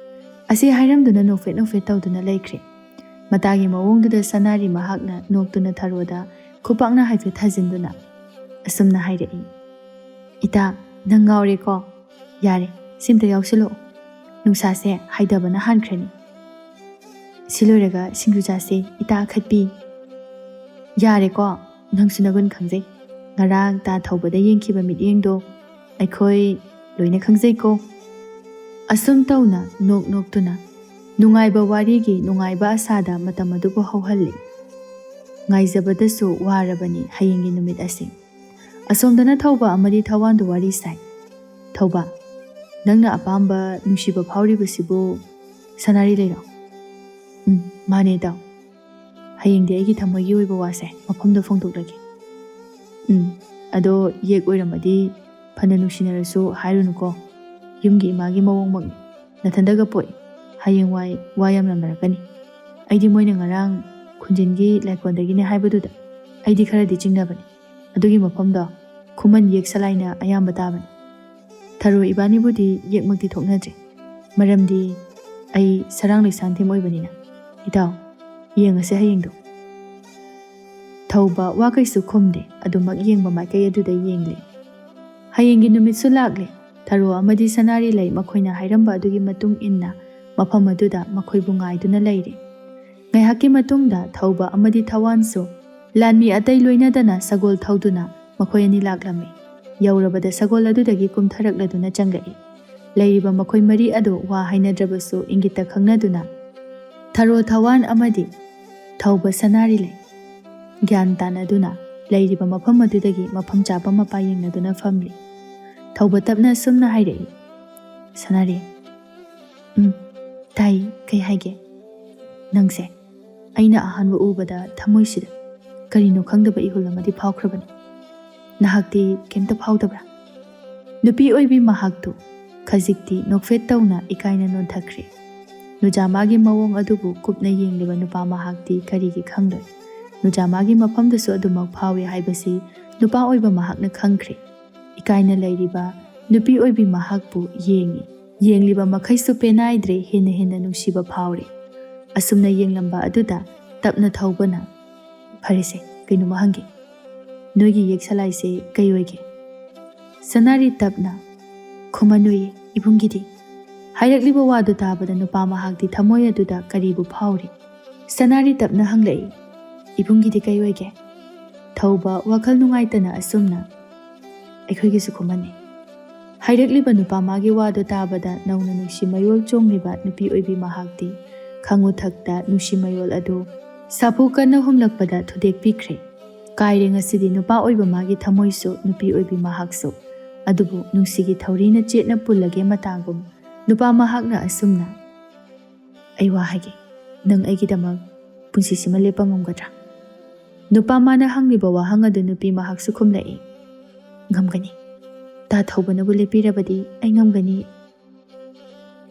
ꯑꯁꯤ ꯍꯥꯏꯔꯝꯗꯨꯅ ꯅꯣꯛꯐꯦꯠ ꯅꯣꯛꯐꯦꯠ ꯇꯧꯗꯨꯅ ꯂꯩꯈ꯭ꯔꯦ꯫ ꯃꯇꯥꯒꯤ ꯃꯑꯣꯡꯗꯨꯗ ꯁꯅꯥꯔꯤ ꯃꯍꯥꯛꯅ ꯅꯣꯛꯇꯨꯅ ꯊꯔꯣꯗ ꯈꯨꯄꯥꯛꯅ ꯍꯥꯏꯐꯦꯠ ꯊꯥꯖꯤꯟꯗꯨꯅ ꯑꯁꯨꯝꯅ ꯍꯥꯏꯔꯛꯏ, "ꯏꯇꯥ, ꯅꯪ ꯉꯥꯎꯔꯦꯀꯣ? ꯌꯥꯔꯦ, ꯁꯤꯝꯇ ꯌꯥꯎꯁꯤꯜꯂꯛꯑꯣ꯫ ꯅꯨꯡꯁꯥꯁꯦ ꯍꯥꯏꯗꯕꯅ ꯍꯥꯟꯈ꯭ꯔꯅꯤ"꯫ ꯁꯤ ꯂꯣꯏꯔꯒ ꯁꯤꯡꯖꯨ ꯆꯥꯁꯦ, ꯏꯇꯥ ꯑꯈꯠꯄꯤ꯫ ꯌꯥꯔꯦꯀꯣ, ꯅꯪꯁꯨ ꯅꯒꯨꯟ ꯈꯪꯖꯩ꯫ ꯉꯔꯥꯡ ꯇꯥ ꯊꯧꯕꯗ ꯌꯦꯡꯈꯤꯕ ꯃꯤꯠꯌꯦꯡꯗꯣ ꯑꯩꯈꯣꯏ ꯂꯣꯏꯅ ꯈꯪꯖꯩꯀꯣ꯫ ꯑꯁꯨꯝ ꯇꯧꯅ ꯅꯣꯛ ꯅꯣꯛꯇꯨꯅ ꯅꯨꯡꯉꯥꯏꯕ ꯋꯥꯔꯤꯒꯤ ꯅꯨꯡꯉꯥꯏꯕ ꯑꯁꯥꯗ ꯃꯇꯝ ꯑꯗꯨꯕꯨ ꯍꯧꯍꯜꯂꯤ꯫ ꯉꯥꯏꯖꯕꯗꯁꯨ ꯋꯥꯔꯕꯅꯤ ꯍꯌꯦꯡꯒꯤ ꯅꯨꯃꯤꯠ ꯑꯁꯤ꯫ ꯑꯁꯣꯝꯗꯅ ꯊꯧꯕ ꯑꯃꯗꯤ ꯊꯧꯋꯥꯟꯗꯨ ꯋꯥꯔꯤ ꯁꯥꯏ꯫ ꯊꯧꯕ, ꯅꯪꯅ ꯑꯄꯥꯝꯕ ꯅꯨꯡꯁꯤꯕ ꯐꯥꯎꯔꯤꯕꯁꯤꯕꯨ ꯁꯅꯥꯔꯤ ꯂꯩꯔꯣ? ꯎꯝ, ꯃꯥꯅꯦ ꯏꯇꯥꯎ꯫ ꯍꯌꯦꯡꯗꯤ ꯑꯩꯒꯤ ꯊꯃꯣꯏꯒꯤ ꯑꯣꯏꯕ ꯋꯥꯁꯦ ꯃꯐꯝꯗ ꯐꯣꯡꯗꯣꯛꯂꯒꯦ꯫ ꯎꯝ, ꯑꯗꯣ ꯌꯦꯛ ꯑꯣꯏꯔꯝꯃꯗꯤ ꯐꯅ ꯅꯨꯡꯁꯤꯅꯔꯁꯨ ꯍꯥꯏꯔꯨꯅꯨꯀꯣ꯫ ꯌꯨꯝꯒꯤ ꯏꯃꯥꯒꯤ ꯃꯑꯣꯡꯃꯛꯅꯤ꯫ ꯅꯊꯟꯗꯒ ꯄꯣꯛꯏ꯫ ꯍꯌꯦꯡꯋꯥꯏ ꯋꯥ ꯌꯥꯝꯂꯝꯅꯔꯛꯀꯅꯤ꯫ ꯑꯩꯗꯤ ꯃꯣꯏꯅ ꯉꯔꯥꯡ ꯈꯨꯟꯖꯤꯟꯒꯤ ꯂꯥꯏꯀꯣꯟꯗꯒꯤꯅꯦ ꯍꯥꯏꯕꯗꯨꯗ ꯑꯩꯗꯤ ꯈꯔꯗꯤ ꯆꯤꯡꯅꯕꯅꯤ꯫ ꯑꯗꯨꯒꯤ ꯃꯐꯝꯗꯣ ꯈꯨꯃꯟ ꯌꯦꯛ ꯁꯂꯥꯏꯅ ꯑꯌꯥꯝꯕ ꯇꯥꯕꯅꯤ꯫ ꯊꯔꯣ ꯏꯕꯥꯅꯤꯕꯨꯗꯤ ꯌꯦꯛꯃꯛꯇꯤ ꯊꯣꯛꯅꯗ꯭ꯔꯤ, ꯃꯔꯝꯗꯤ ꯑꯩ ꯁꯔꯥꯡ ꯂꯩꯁꯥꯡꯊꯦꯝ ꯑꯣꯏꯕꯅꯤꯅ꯫ ꯏꯇꯥꯎ, ꯌꯦꯡꯉꯁꯦ ꯍꯌꯦꯡꯗꯣ꯫ ꯊꯧꯕ ꯋꯥ ꯀꯩꯁꯨ ꯈꯨꯝꯗꯦ, ꯑꯗꯨꯃꯛ ꯌꯦꯡꯕ ꯃꯥꯏꯀꯩ ꯑꯗꯨꯗ ꯌꯦꯡꯂꯦ꯫ ꯍꯌꯦꯡꯒꯤ ꯅꯨꯃꯤꯠꯁꯨ ꯂꯥꯛꯂꯦ꯫ ꯊꯔꯣ ꯑꯃꯗꯤ ꯁꯅꯥꯔꯤ ꯂꯩ ꯃꯈꯣꯏꯅ ꯍꯥꯏꯔꯝꯕ ꯑꯗꯨꯒꯤ ꯃꯇꯨꯡ ꯏꯟꯅ ꯃꯐꯝ ꯑꯗꯨꯗ ꯃꯈꯣꯏꯕꯨ ꯉꯥꯏꯗꯨꯅ ꯂꯩꯔꯦ꯫ ꯉꯥꯏꯍꯥꯛꯀꯤ ꯃꯇꯨꯡꯗ ꯊꯧꯕ ꯑꯃꯗꯤ ꯊꯋꯥꯟꯁꯨ ꯂꯥꯟꯃꯤ ꯑꯇꯩ ꯂꯣꯏꯅꯗꯅ ꯁꯒꯣꯜ ꯊꯧꯗꯨꯅ ꯃꯈꯣꯏ ꯑꯅꯤ ꯂꯥꯛꯂꯝꯃꯤ꯫ ꯌꯧꯔꯕꯗ ꯁꯒꯣꯜ ꯑꯗꯨꯗꯒꯤ ꯀꯨꯝꯊꯔꯛꯂꯗꯨꯅ ꯆꯪꯂꯛꯏ꯫ ꯂꯩꯔꯤꯕ ꯃꯈꯣꯏ ꯃꯔꯤ ꯑꯗꯨ ꯋꯥ ꯍꯥꯏꯅꯗ꯭ꯔꯕꯁꯨ ꯏꯪꯒꯤꯠꯇ ꯈꯪꯅꯗꯨꯅ ꯊꯔꯣ ꯊꯋꯥꯟ ꯑꯃꯗꯤ ꯊꯧꯕ ꯁꯅꯥꯔꯤ ꯂꯩ ꯒ꯭ꯌꯥꯟ ꯇꯥꯅꯗꯨꯅ ꯂꯩꯔꯤꯕ ꯃꯐꯝ ꯑꯗꯨꯗꯒꯤ ꯃꯐꯝ ꯆꯥꯕ ꯃꯄꯥ ꯌꯦꯡꯅꯗꯨꯅ ꯐꯝꯂꯤ꯫ ꯊꯧꯕ ꯇꯞꯅ ꯑꯁꯨꯝꯅ ꯍꯥꯏꯔꯛꯏ, "ꯁꯅꯥꯔꯤ꯫" "ꯎꯝ, ꯇꯥꯏ, ꯀꯩ ꯍꯥꯏꯒꯦ?" "ꯅꯪꯁꯦ ꯑꯩꯅ ꯑꯍꯥꯟꯕ ꯎꯕꯗ ꯊꯃꯣꯏꯁꯤꯗ ꯀꯔꯤꯅꯣ ꯈꯪꯗꯕ ꯏꯍꯨꯜ ꯑꯃꯗꯤ ꯐꯥꯎꯈ꯭ꯔꯕꯅꯤ꯫ ꯅꯍꯥꯛꯇꯤ ꯀꯩꯝꯇ ꯐꯥꯎꯗꯕ꯭ꯔꯥ?" ꯅꯨꯄꯤ ꯑꯣꯏꯕꯤ ꯃꯍꯥꯛꯇꯨ ꯈꯖꯤꯛꯇꯤ ꯅꯣꯛꯐꯦꯠ ꯇꯧꯅ ꯏꯀꯥꯏꯅ ꯅꯣꯟꯊꯈ꯭ꯔꯦ꯫ ꯅꯨꯖꯥꯃꯥꯒꯤ ꯃꯑꯣꯡ ꯑꯗꯨꯕꯨ ꯀꯨꯞꯅ ꯌꯦꯡꯂꯤꯕ ꯅꯨꯄꯥ ꯃꯍꯥꯛꯇꯤ ꯀꯔꯤꯒꯤ ꯈꯪꯂꯣꯏ? ꯅꯨꯖꯥꯃꯥꯒꯤ ꯃꯐꯝꯗꯁꯨ ꯑꯗꯨꯃꯛ ꯐꯥꯎꯏ ꯍꯥꯏꯕꯁꯤ ꯅꯨꯄꯥ ꯑꯣꯏꯕ ꯃꯍꯥꯛꯅ ꯈꯪꯈ꯭ꯔꯦ꯫ ꯏꯀꯥꯏꯅ ꯂꯩꯔꯤꯕ ꯅꯨꯄꯤ ꯑꯣꯏꯕꯤ ꯃꯍꯥꯛꯄꯨ ꯌꯦꯡꯏ꯫ ꯌꯦꯡꯂꯤꯕ ꯃꯈꯩꯁꯨ ꯄꯦꯅꯥꯏꯗ꯭ꯔꯦ, ꯍꯦꯟꯅ ꯍꯦꯟꯅ ꯅꯨꯡꯁꯤꯕ ꯐꯥꯎꯔꯦ꯫ ꯑꯁꯨꯝꯅ ꯌꯦꯡꯂꯝꯕ ꯑꯗꯨꯗ ꯇꯞꯅ ꯊꯧꯕꯅ, "ꯐꯔꯦꯁꯦ, ꯀꯩꯅꯣꯝꯃ ꯍꯪꯒꯦ꯫ ꯅꯣꯏꯒꯤ ꯌꯦꯛ ꯁꯂꯥꯏꯁꯦ ꯀꯩ ꯑꯣꯏꯒꯦ?" ꯁꯅꯥꯔꯤ ꯇꯞꯅ, "ꯈꯨꯃꯟ ꯑꯣꯏꯌꯦ, ꯏꯕꯨꯡꯒꯤꯗꯤ?" ꯍꯥꯏꯔꯛꯂꯤꯕ ꯋꯥꯗꯨ ꯇꯥꯕꯗ ꯅꯨꯄꯥ ꯃꯍꯥꯛꯇꯤ ꯊꯃꯣꯏ ꯑꯗꯨꯗ ꯀꯔꯤꯕꯨ ꯐꯥꯎꯔꯤ? ꯁꯅꯥꯔꯤ ꯇꯞꯅ ꯍꯪꯂꯛꯏ, "ꯏꯕꯨꯡꯒꯤꯗꯤ ꯀꯩ ꯑꯣꯏꯒꯦ?" ꯊꯧꯕ ꯋꯥꯈꯜ ꯅꯨꯡꯉꯥꯏꯇꯅ ꯑꯁꯨꯝꯅ, "ꯑꯩꯈꯣꯏꯒꯤꯁꯨ ꯈꯨꯃꯟꯅꯤ꯫" ꯍꯥꯏꯔꯛꯂꯤꯕ ꯅꯨꯄꯥ ꯃꯥꯒꯤ ꯋꯥꯗꯨ ꯇꯥꯕꯗ ꯅꯧꯅ ꯅꯨꯡꯁꯤ ꯃꯌꯣꯜ ꯆꯣꯡꯂꯤꯕ ꯅꯨꯄꯤ ꯑꯣꯏꯕꯤ ꯃꯍꯥꯛꯇꯤ ꯈꯪꯉꯨ ꯊꯛꯇ ꯅꯨꯡꯁꯤ ꯃꯌꯣꯜ ꯑꯗꯨ ꯁꯥꯐꯨ ꯀꯟꯅ ꯍꯨꯝꯂꯛꯄꯗ ꯊꯨꯗꯦꯛꯄꯤꯈ꯭ꯔꯦ꯫ ꯀꯥꯏꯔꯦ ꯉꯁꯤꯗꯤ ꯅꯨꯄꯥ ꯑꯣꯏꯕ ꯃꯥꯒꯤ ꯊꯃꯣꯏꯁꯨ, ꯅꯨꯄꯤ ꯑꯣꯏꯕꯤ ꯃꯍꯥꯛꯁꯨ꯫ ꯑꯗꯨꯕꯨ ꯅꯨꯡꯁꯤꯒꯤ ꯊꯧꯔꯤꯅ ꯆꯦꯠꯅ ꯄꯨꯜꯂꯒꯦ ꯃꯇꯥꯒꯨꯝ ꯅꯨꯄꯥ ꯃꯍꯥꯛꯅ ꯑꯁꯨꯝꯅ, "ꯑꯩ ꯋꯥ ꯍꯥꯏꯒꯦ, ꯅꯪ ꯑꯩꯒꯤꯗꯃꯛ ꯄꯨꯟꯁꯤꯁꯤꯃ ꯂꯦꯞꯄ ꯉꯝꯒꯗ꯭ꯔꯥ?" ꯅꯨꯄꯥ ꯃꯥꯅ ꯍꯪꯂꯤꯕ ꯋꯥꯍꯪ ꯑꯗꯨ ꯅꯨꯄꯤ ꯃꯍꯥꯛꯁꯨ ꯈꯨꯝꯂꯛꯏ, "ꯉꯝꯒꯅꯤ꯫ ꯇꯥ ꯊꯧꯕꯅꯕꯨ ꯂꯦꯞꯄꯤꯔꯕꯗꯤ ꯑꯩ ꯉꯝꯒꯅꯤ꯫"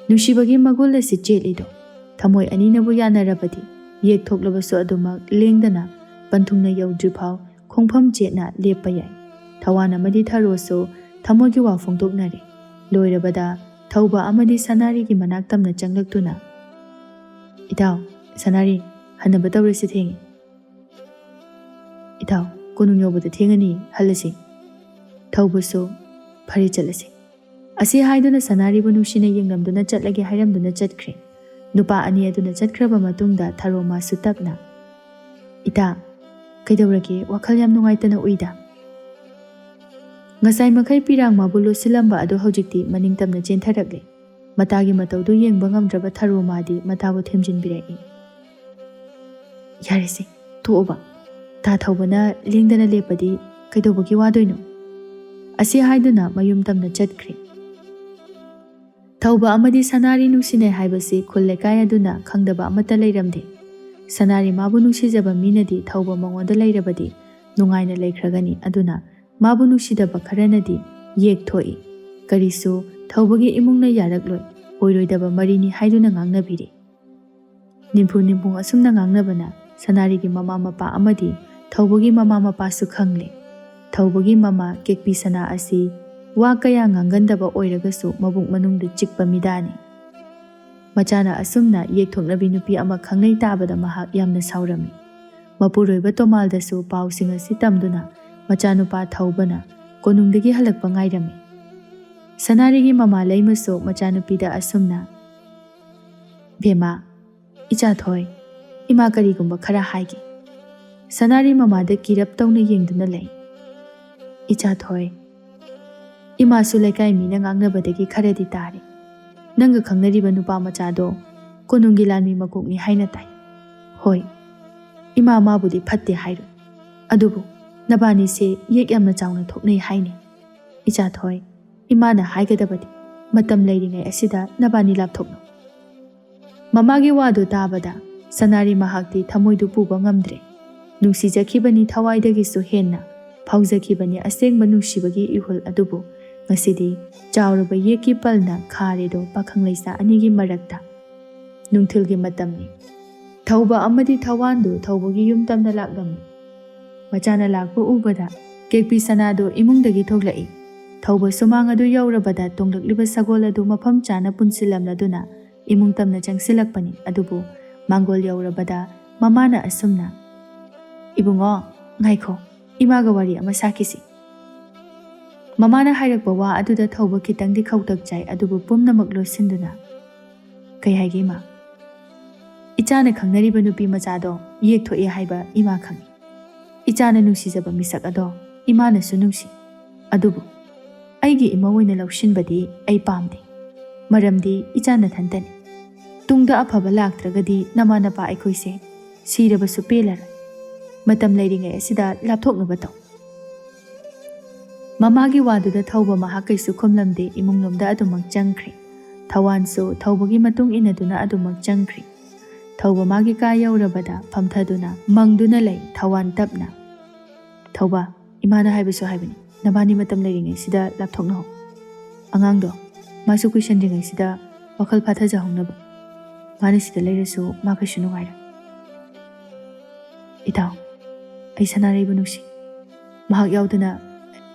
ꯅꯨꯡꯁꯤꯕꯒꯤ ꯃꯒꯨꯜ ꯑꯁꯤ ꯆꯦꯠꯂꯤꯗꯣ꯫ ꯊꯃꯣꯏ ꯑꯅꯤꯅꯕꯨ ꯌꯥꯅꯔꯕꯗꯤ, ꯌꯦꯛ ꯊꯣꯛꯂꯕꯁꯨ ꯑꯗꯨꯃꯛ ꯂꯦꯡꯗꯅ ꯄꯟꯊꯨꯡꯅ ꯌꯧꯗ꯭ꯔꯤꯐꯥꯎ ꯈꯣꯡꯐꯝ ꯆꯦꯠꯅ ꯂꯦꯞꯄ ꯌꯥꯏ꯫ ꯊꯋꯥꯟ ꯑꯃꯗꯤ ꯊꯔꯣꯁꯨ ꯊꯃꯣꯏꯒꯤ ꯋꯥ ꯐꯣꯡꯗꯣꯛꯅꯔꯦ꯫ ꯂꯣꯏꯔꯕꯗ ꯊꯧꯕ ꯑꯃꯗꯤ ꯁꯅꯥꯔꯤꯒꯤ ꯃꯅꯥꯛ ꯇꯝꯅ ꯆꯪꯂꯛꯇꯨꯅ, "ꯏꯇꯥꯎ, ꯁꯅꯥꯔꯤ, ꯍꯟꯅꯕ ꯇꯧꯔꯁꯤ, ꯊꯦꯡꯉꯤ꯫ ꯏꯇꯥꯎ, ꯀꯣꯅꯨꯡ ꯌꯧꯕꯗ ꯊꯦꯡꯉꯅꯤ, ꯍꯜꯂꯁꯤ꯫" ꯊꯧꯕꯁꯨ, "ꯐꯔꯦ, ꯆꯠꯂꯁꯤ꯫" ꯑꯁꯤ ꯍꯥꯏꯗꯨꯅ ꯁꯅꯥꯔꯤꯕꯨ ꯅꯨꯡꯁꯤꯅ ꯌꯦꯡꯂꯝꯗꯨꯅ ꯆꯠꯂꯒꯦ ꯍꯥꯏꯔꯝꯗꯨꯅ ꯆꯠꯈ꯭ꯔꯦ꯫ ꯅꯨꯄꯥ ꯑꯅꯤ ꯑꯗꯨꯅ ꯆꯠꯈ꯭ꯔꯕ ꯃꯇꯨꯡꯗ ꯊꯔꯣ ꯃꯥꯁꯨ ꯇꯞꯅ, "ꯏꯇꯥ, ꯀꯩꯗꯧꯔꯒꯦ? ꯋꯥꯈꯜ ꯌꯥꯝ ꯅꯨꯡꯉꯥꯏꯇꯅ ꯎꯏꯗ?" ꯉꯁꯥꯏ ꯃꯈꯩ ꯄꯤꯔꯥꯡ ꯃꯥꯕꯨ ꯂꯣꯠꯁꯤꯜꯂꯝꯕ ꯑꯗꯨ ꯍꯧꯖꯤꯛꯇꯤ ꯃꯅꯤꯡ ꯇꯝꯅ ꯆꯦꯟꯊꯔꯛꯂꯦ꯫ ꯃꯇꯥꯒꯤ ꯃꯇꯧꯗꯨ ꯌꯦꯡꯕ ꯉꯝꯗ꯭ꯔꯕ ꯊꯔꯣ ꯃꯥꯗꯤ ꯃꯇꯥꯕꯨ ꯊꯦꯝꯖꯤꯟꯕꯤꯔꯛꯏ꯫ "ꯌꯥꯔꯦꯁꯦ, ꯇꯣꯛꯑꯣꯕ꯫ ꯇꯥ ꯊꯧꯕꯅ ꯂꯦꯡꯗꯅ ꯂꯦꯞꯄꯗꯤ ꯀꯩꯗꯧꯕꯒꯤ ꯋꯥꯗꯣꯏꯅꯣ?" ꯑꯁꯤ ꯍꯥꯏꯗꯨꯅ ꯃꯌꯨꯝ ꯇꯝꯅ ꯆꯠꯈ꯭ꯔꯦ꯫ ꯊꯧꯕ ꯑꯃꯗꯤ ꯁꯅꯥꯔꯤ ꯅꯨꯡꯁꯤꯅꯩ ꯍꯥꯏꯕꯁꯤ ꯈꯨꯜ ꯂꯩꯀꯥꯏ ꯑꯗꯨꯅ ꯈꯪꯗꯕ ꯑꯃꯠꯇ ꯂꯩꯔꯝꯗꯦ꯫ ꯁꯅꯥꯔꯤ ꯃꯥꯕꯨ ꯅꯨꯡꯁꯤꯖꯕ ꯃꯤꯅꯗꯤ ꯊꯧꯕ ꯃꯉꯣꯟꯗ ꯂꯩꯔꯕꯗꯤ ꯅꯨꯡꯉꯥꯏꯅ ꯂꯩꯈ꯭ꯔꯒꯅꯤ, ꯑꯗꯨꯅ ꯃꯥꯕꯨ ꯅꯨꯡꯁꯤꯗꯕ ꯈꯔꯅꯗꯤ ꯌꯦꯛ ꯊꯣꯛꯏ꯫ ꯀꯔꯤꯁꯨ ꯊꯧꯕꯒꯤ ꯏꯃꯨꯡꯅ ꯌꯥꯔꯛꯂꯣꯏ, ꯑꯣꯏꯔꯣꯏꯗꯕ ꯃꯔꯤꯅꯤ ꯍꯥꯏꯗꯨꯅ ꯉꯥꯡꯅꯕꯤꯔꯤ꯫ ꯅꯤꯝꯐꯨ ꯅꯤꯝꯐꯨ ꯑꯁꯨꯝꯅ ꯉꯥꯡꯅꯕꯅ ꯁꯅꯥꯔꯤꯒꯤ ꯃꯃꯥ ꯃꯄꯥ ꯑꯃꯗꯤ ꯊꯧꯕꯒꯤ ꯃꯃꯥ ꯃꯄꯥꯁꯨ ꯈꯪꯂꯦ꯫ ꯊꯧꯕꯒꯤ ꯃꯃꯥ ꯀꯦꯛꯄꯤ ꯁꯅꯥ ꯑꯁꯤ ꯋꯥ ꯀꯌꯥ ꯉꯥꯡꯒꯟꯗꯕ ꯑꯣꯏꯔꯒꯁꯨ ꯃꯕꯨꯛ ꯃꯅꯨꯡꯗ ꯆꯤꯛꯄ ꯃꯤꯗꯥꯅꯤ꯫ ꯃꯆꯥꯅ ꯑꯁꯨꯝꯅ ꯌꯦꯛꯊꯣꯛꯅꯕꯤ ꯅꯨꯄꯤ ꯑꯃ ꯈꯪꯅꯩ ꯇꯥꯕꯗ ꯃꯍꯥꯛ ꯌꯥꯝꯅ ꯁꯥꯎꯔꯝꯃꯤ꯫ ꯃꯄꯨꯔꯣꯏꯕ ꯇꯣꯃꯥꯜꯗꯁꯨ ꯄꯥꯎꯁꯤꯡ ꯑꯁꯤ ꯇꯝꯗꯨꯅ ꯃꯆꯥꯅꯨꯄꯥ ꯊꯧꯕꯅ ꯀꯣꯅꯨꯡꯗꯒꯤ ꯍꯜꯂꯛꯄ ꯉꯥꯏꯔꯝꯃꯤ꯫ ꯁꯅꯥꯔꯤꯒꯤ ꯃꯃꯥ ꯂꯩꯃꯁꯨ ꯃꯆꯥꯅꯨꯄꯤꯗ ꯑꯁꯨꯝꯅ, "ꯕꯦꯝꯃ, ꯏꯆꯥ ꯊꯣꯏ, ꯏꯃꯥ ꯀꯔꯤꯒꯨꯝꯕ ꯈꯔ ꯍꯥꯏꯒꯦ꯫" ꯁꯅꯥꯔꯤ ꯃꯃꯥꯗ ꯀꯤꯔꯞ ꯇꯧꯅ ꯌꯦꯡꯗꯨꯅ ꯂꯩ꯫ "ꯏꯆꯥ ꯊꯣꯏ, ꯏꯃꯥꯁꯨ ꯂꯩꯀꯥꯏ ꯃꯤꯅ ꯉꯥꯡꯅꯕꯗꯒꯤ ꯈꯔꯗꯤ ꯇꯥꯔꯦ꯫ ꯅꯪꯒ ꯈꯪꯅꯔꯤꯕ ꯅꯨꯄꯥ ꯃꯆꯥꯗꯣ ꯀꯣꯅꯨꯡꯒꯤ ꯂꯥꯟꯃꯤ ꯃꯀꯣꯛꯅꯤ ꯍꯥꯏꯅ ꯇꯥꯏ꯫ ꯍꯣꯏ, ꯏꯃꯥ ꯃꯥꯕꯨꯗꯤ ꯐꯠꯇꯦ ꯍꯥꯏꯔꯣꯏ, ꯑꯗꯨꯕꯨ ꯅꯕꯥꯅꯤꯁꯦ ꯌꯦꯛ ꯌꯥꯝꯅ ꯆꯥꯎꯅ ꯊꯣꯛꯅꯩ ꯍꯥꯏꯅꯦ꯫ ꯏꯆꯥ ꯊꯣꯏ, ꯏꯃꯥꯅ ꯍꯥꯏꯒꯗꯕꯗꯤ ꯃꯇꯝ ꯂꯩꯔꯤꯉꯩ ꯑꯁꯤꯗ ꯅꯕꯥꯅꯤ ꯂꯥꯞꯊꯣꯛꯅꯧ꯫" ꯃꯃꯥꯒꯤ ꯋꯥꯗꯨ ꯇꯥꯕꯗ ꯁꯅꯥꯔꯤ ꯃꯍꯥꯛꯇꯤ ꯊꯃꯣꯏꯗꯨ ꯄꯨꯕ ꯉꯝꯗ꯭ꯔꯦ꯫ ꯅꯨꯡꯁꯤꯖꯈꯤꯕꯅꯤ ꯊꯋꯥꯏꯗꯒꯤꯁꯨ ꯍꯦꯟꯅ, ꯐꯥꯎꯖꯈꯤꯕꯅꯤ ꯑꯁꯦꯡꯕ ꯅꯨꯡꯁꯤꯕꯒꯤ ꯏꯍꯨꯜ ꯑꯗꯨꯕꯨ꯫ ꯉꯁꯤꯗꯤ ꯆꯥꯎꯔꯕ ꯌꯦꯛꯀꯤ ꯄꯜꯅ ꯈꯥꯔꯦꯗꯣ ꯄꯥꯈꯪ ꯂꯩꯁꯥ ꯑꯅꯤꯒꯤ ꯃꯔꯛꯇ꯫ ꯅꯨꯡꯊꯤꯜꯒꯤ ꯃꯇꯝꯅꯤ꯫ ꯊꯧꯕ ꯑꯃꯗꯤ ꯊꯧꯋꯥꯟꯗꯨ ꯊꯧꯕꯒꯤ ꯌꯨꯝ ꯇꯝꯅ ꯂꯥꯛꯂꯝꯃꯤ꯫ ꯃꯆꯥꯅ ꯂꯥꯛꯄ ꯎꯕꯗ ꯀꯦꯛꯄꯤ ꯁꯅꯥꯗꯨ ꯏꯃꯨꯡꯗꯒꯤ ꯊꯣꯛꯂꯛꯏ꯫ ꯊꯧꯕ ꯁꯨꯃꯥꯡ ꯑꯗꯨ ꯌꯧꯔꯕꯗ ꯇꯣꯡꯂꯛꯂꯤꯕ ꯁꯒꯣꯜ ꯑꯗꯨ ꯃꯐꯝ ꯆꯥꯅ ꯄꯨꯟꯁꯤꯜꯂꯝꯂꯗꯨꯅ ꯏꯃꯨꯡ ꯇꯝꯅ ꯆꯪꯁꯤꯜꯂꯛꯄꯅꯤ꯫ ꯑꯗꯨꯕꯨ ꯃꯥꯡꯒꯣꯜ ꯌꯧꯔꯕꯗ ꯃꯃꯥꯅ ꯑꯁꯨꯝꯅ, "ꯏꯕꯨꯡꯉꯣ, ꯉꯥꯏꯈꯣ, ꯏꯃꯥꯒ ꯋꯥꯔꯤ ꯑꯃ ꯁꯥꯈꯤꯁꯤ꯫" ꯃꯃꯥꯅ ꯍꯥꯏꯔꯛꯄ ꯋꯥ ꯑꯗꯨꯗ ꯊꯧꯕ ꯈꯤꯇꯪꯗꯤ ꯈꯧꯇꯛ ꯆꯥꯏ, ꯑꯗꯨꯕꯨ ꯄꯨꯝꯅꯃꯛ ꯂꯣꯠꯁꯤꯟꯗꯨꯅ, "ꯀꯩ ꯍꯥꯏꯒꯦ, ꯏꯃꯥ?" "ꯏꯆꯥꯅ ꯈꯪꯅꯔꯤꯕ ꯅꯨꯄꯤ ꯃꯆꯥꯗꯣ ꯌꯦꯛꯊꯣꯛꯑꯦ ꯍꯥꯏꯕ ꯏꯃꯥ ꯈꯪꯉꯤ꯫ ꯏꯆꯥꯅ ꯅꯨꯡꯁꯤꯖꯕ ꯃꯤꯁꯛ ꯑꯗꯣ ꯏꯃꯥꯅꯁꯨ ꯅꯨꯡꯁꯤ꯫ ꯑꯗꯨꯕꯨ ꯑꯩꯒꯤ ꯏꯃꯧ ꯑꯣꯏꯅ ꯂꯧꯁꯤꯟꯕꯗꯤ ꯑꯩ ꯄꯥꯝꯗꯦ꯫ ꯃꯔꯝꯗꯤ ꯏꯆꯥ ꯅꯊꯟꯇꯅꯤ꯫ ꯇꯨꯡꯗ ꯑꯐꯕ ꯂꯥꯛꯇ꯭ꯔꯒꯗꯤ ꯅꯃꯥ ꯅꯄꯥ ꯑꯩꯈꯣꯏꯁꯦ ꯁꯤꯔꯕꯁꯨ ꯄꯦꯜꯂꯔꯣꯏ꯫ ꯃꯇꯝ ꯂꯩꯔꯤꯉꯩ ꯑꯁꯤꯗ ꯂꯥꯞꯊꯣꯛꯅꯕ ꯇꯧ꯫" ꯃꯃꯥꯒꯤ ꯋꯥꯗꯨꯗ ꯊꯧꯕ ꯃꯍꯥꯛ ꯀꯩꯁꯨ ꯈꯨꯝꯂꯝꯗꯦ, ꯏꯃꯨꯡꯂꯣꯝꯗ ꯑꯗꯨꯃꯛ ꯆꯪꯈ꯭ꯔꯦ꯫ ꯊꯧꯋꯥꯟꯁꯨ ꯊꯧꯕꯒꯤ ꯃꯇꯨꯡ ꯏꯟꯅꯗꯨꯅ ꯑꯗꯨꯃꯛ ꯆꯪꯈ꯭ꯔꯦ꯫ ꯊꯧꯕ ꯃꯥꯒꯤ ꯀꯥ ꯌꯧꯔꯕꯗ ꯐꯝꯊꯗꯨꯅ ꯃꯪꯗꯨꯅ ꯂꯩ꯫ ꯊꯧꯋꯥꯟ ꯇꯞꯅ, "ꯊꯧꯕ, ꯏꯃꯥꯅ ꯍꯥꯏꯕꯁꯨ ꯍꯥꯏꯕꯅꯤ, ꯅꯕꯥꯅꯤ ꯃꯇꯝ ꯂꯩꯔꯤꯉꯩꯁꯤꯗ ꯂꯥꯞꯊꯣꯛꯅꯍꯧ꯫ ꯑꯉꯥꯡꯗꯣ, ꯃꯥꯁꯨ ꯀꯨꯏꯁꯟꯗ꯭ꯔꯤꯉꯩꯁꯤꯗ ꯋꯥꯈꯜ ꯐꯥꯊꯖꯍꯧꯅꯕ꯫ ꯃꯥꯅ ꯁꯤꯗ ꯂꯩꯔꯁꯨ ꯃꯥ ꯀꯩꯁꯨ ꯅꯨꯡꯉꯥꯏꯔꯣꯏ꯫" "ꯏꯇꯥꯎ, ꯑꯩ ꯁꯅꯥꯔꯩꯕꯨ ꯅꯨꯡꯁꯤ꯫ ꯃꯍꯥꯛ ꯌꯥꯎꯗꯅ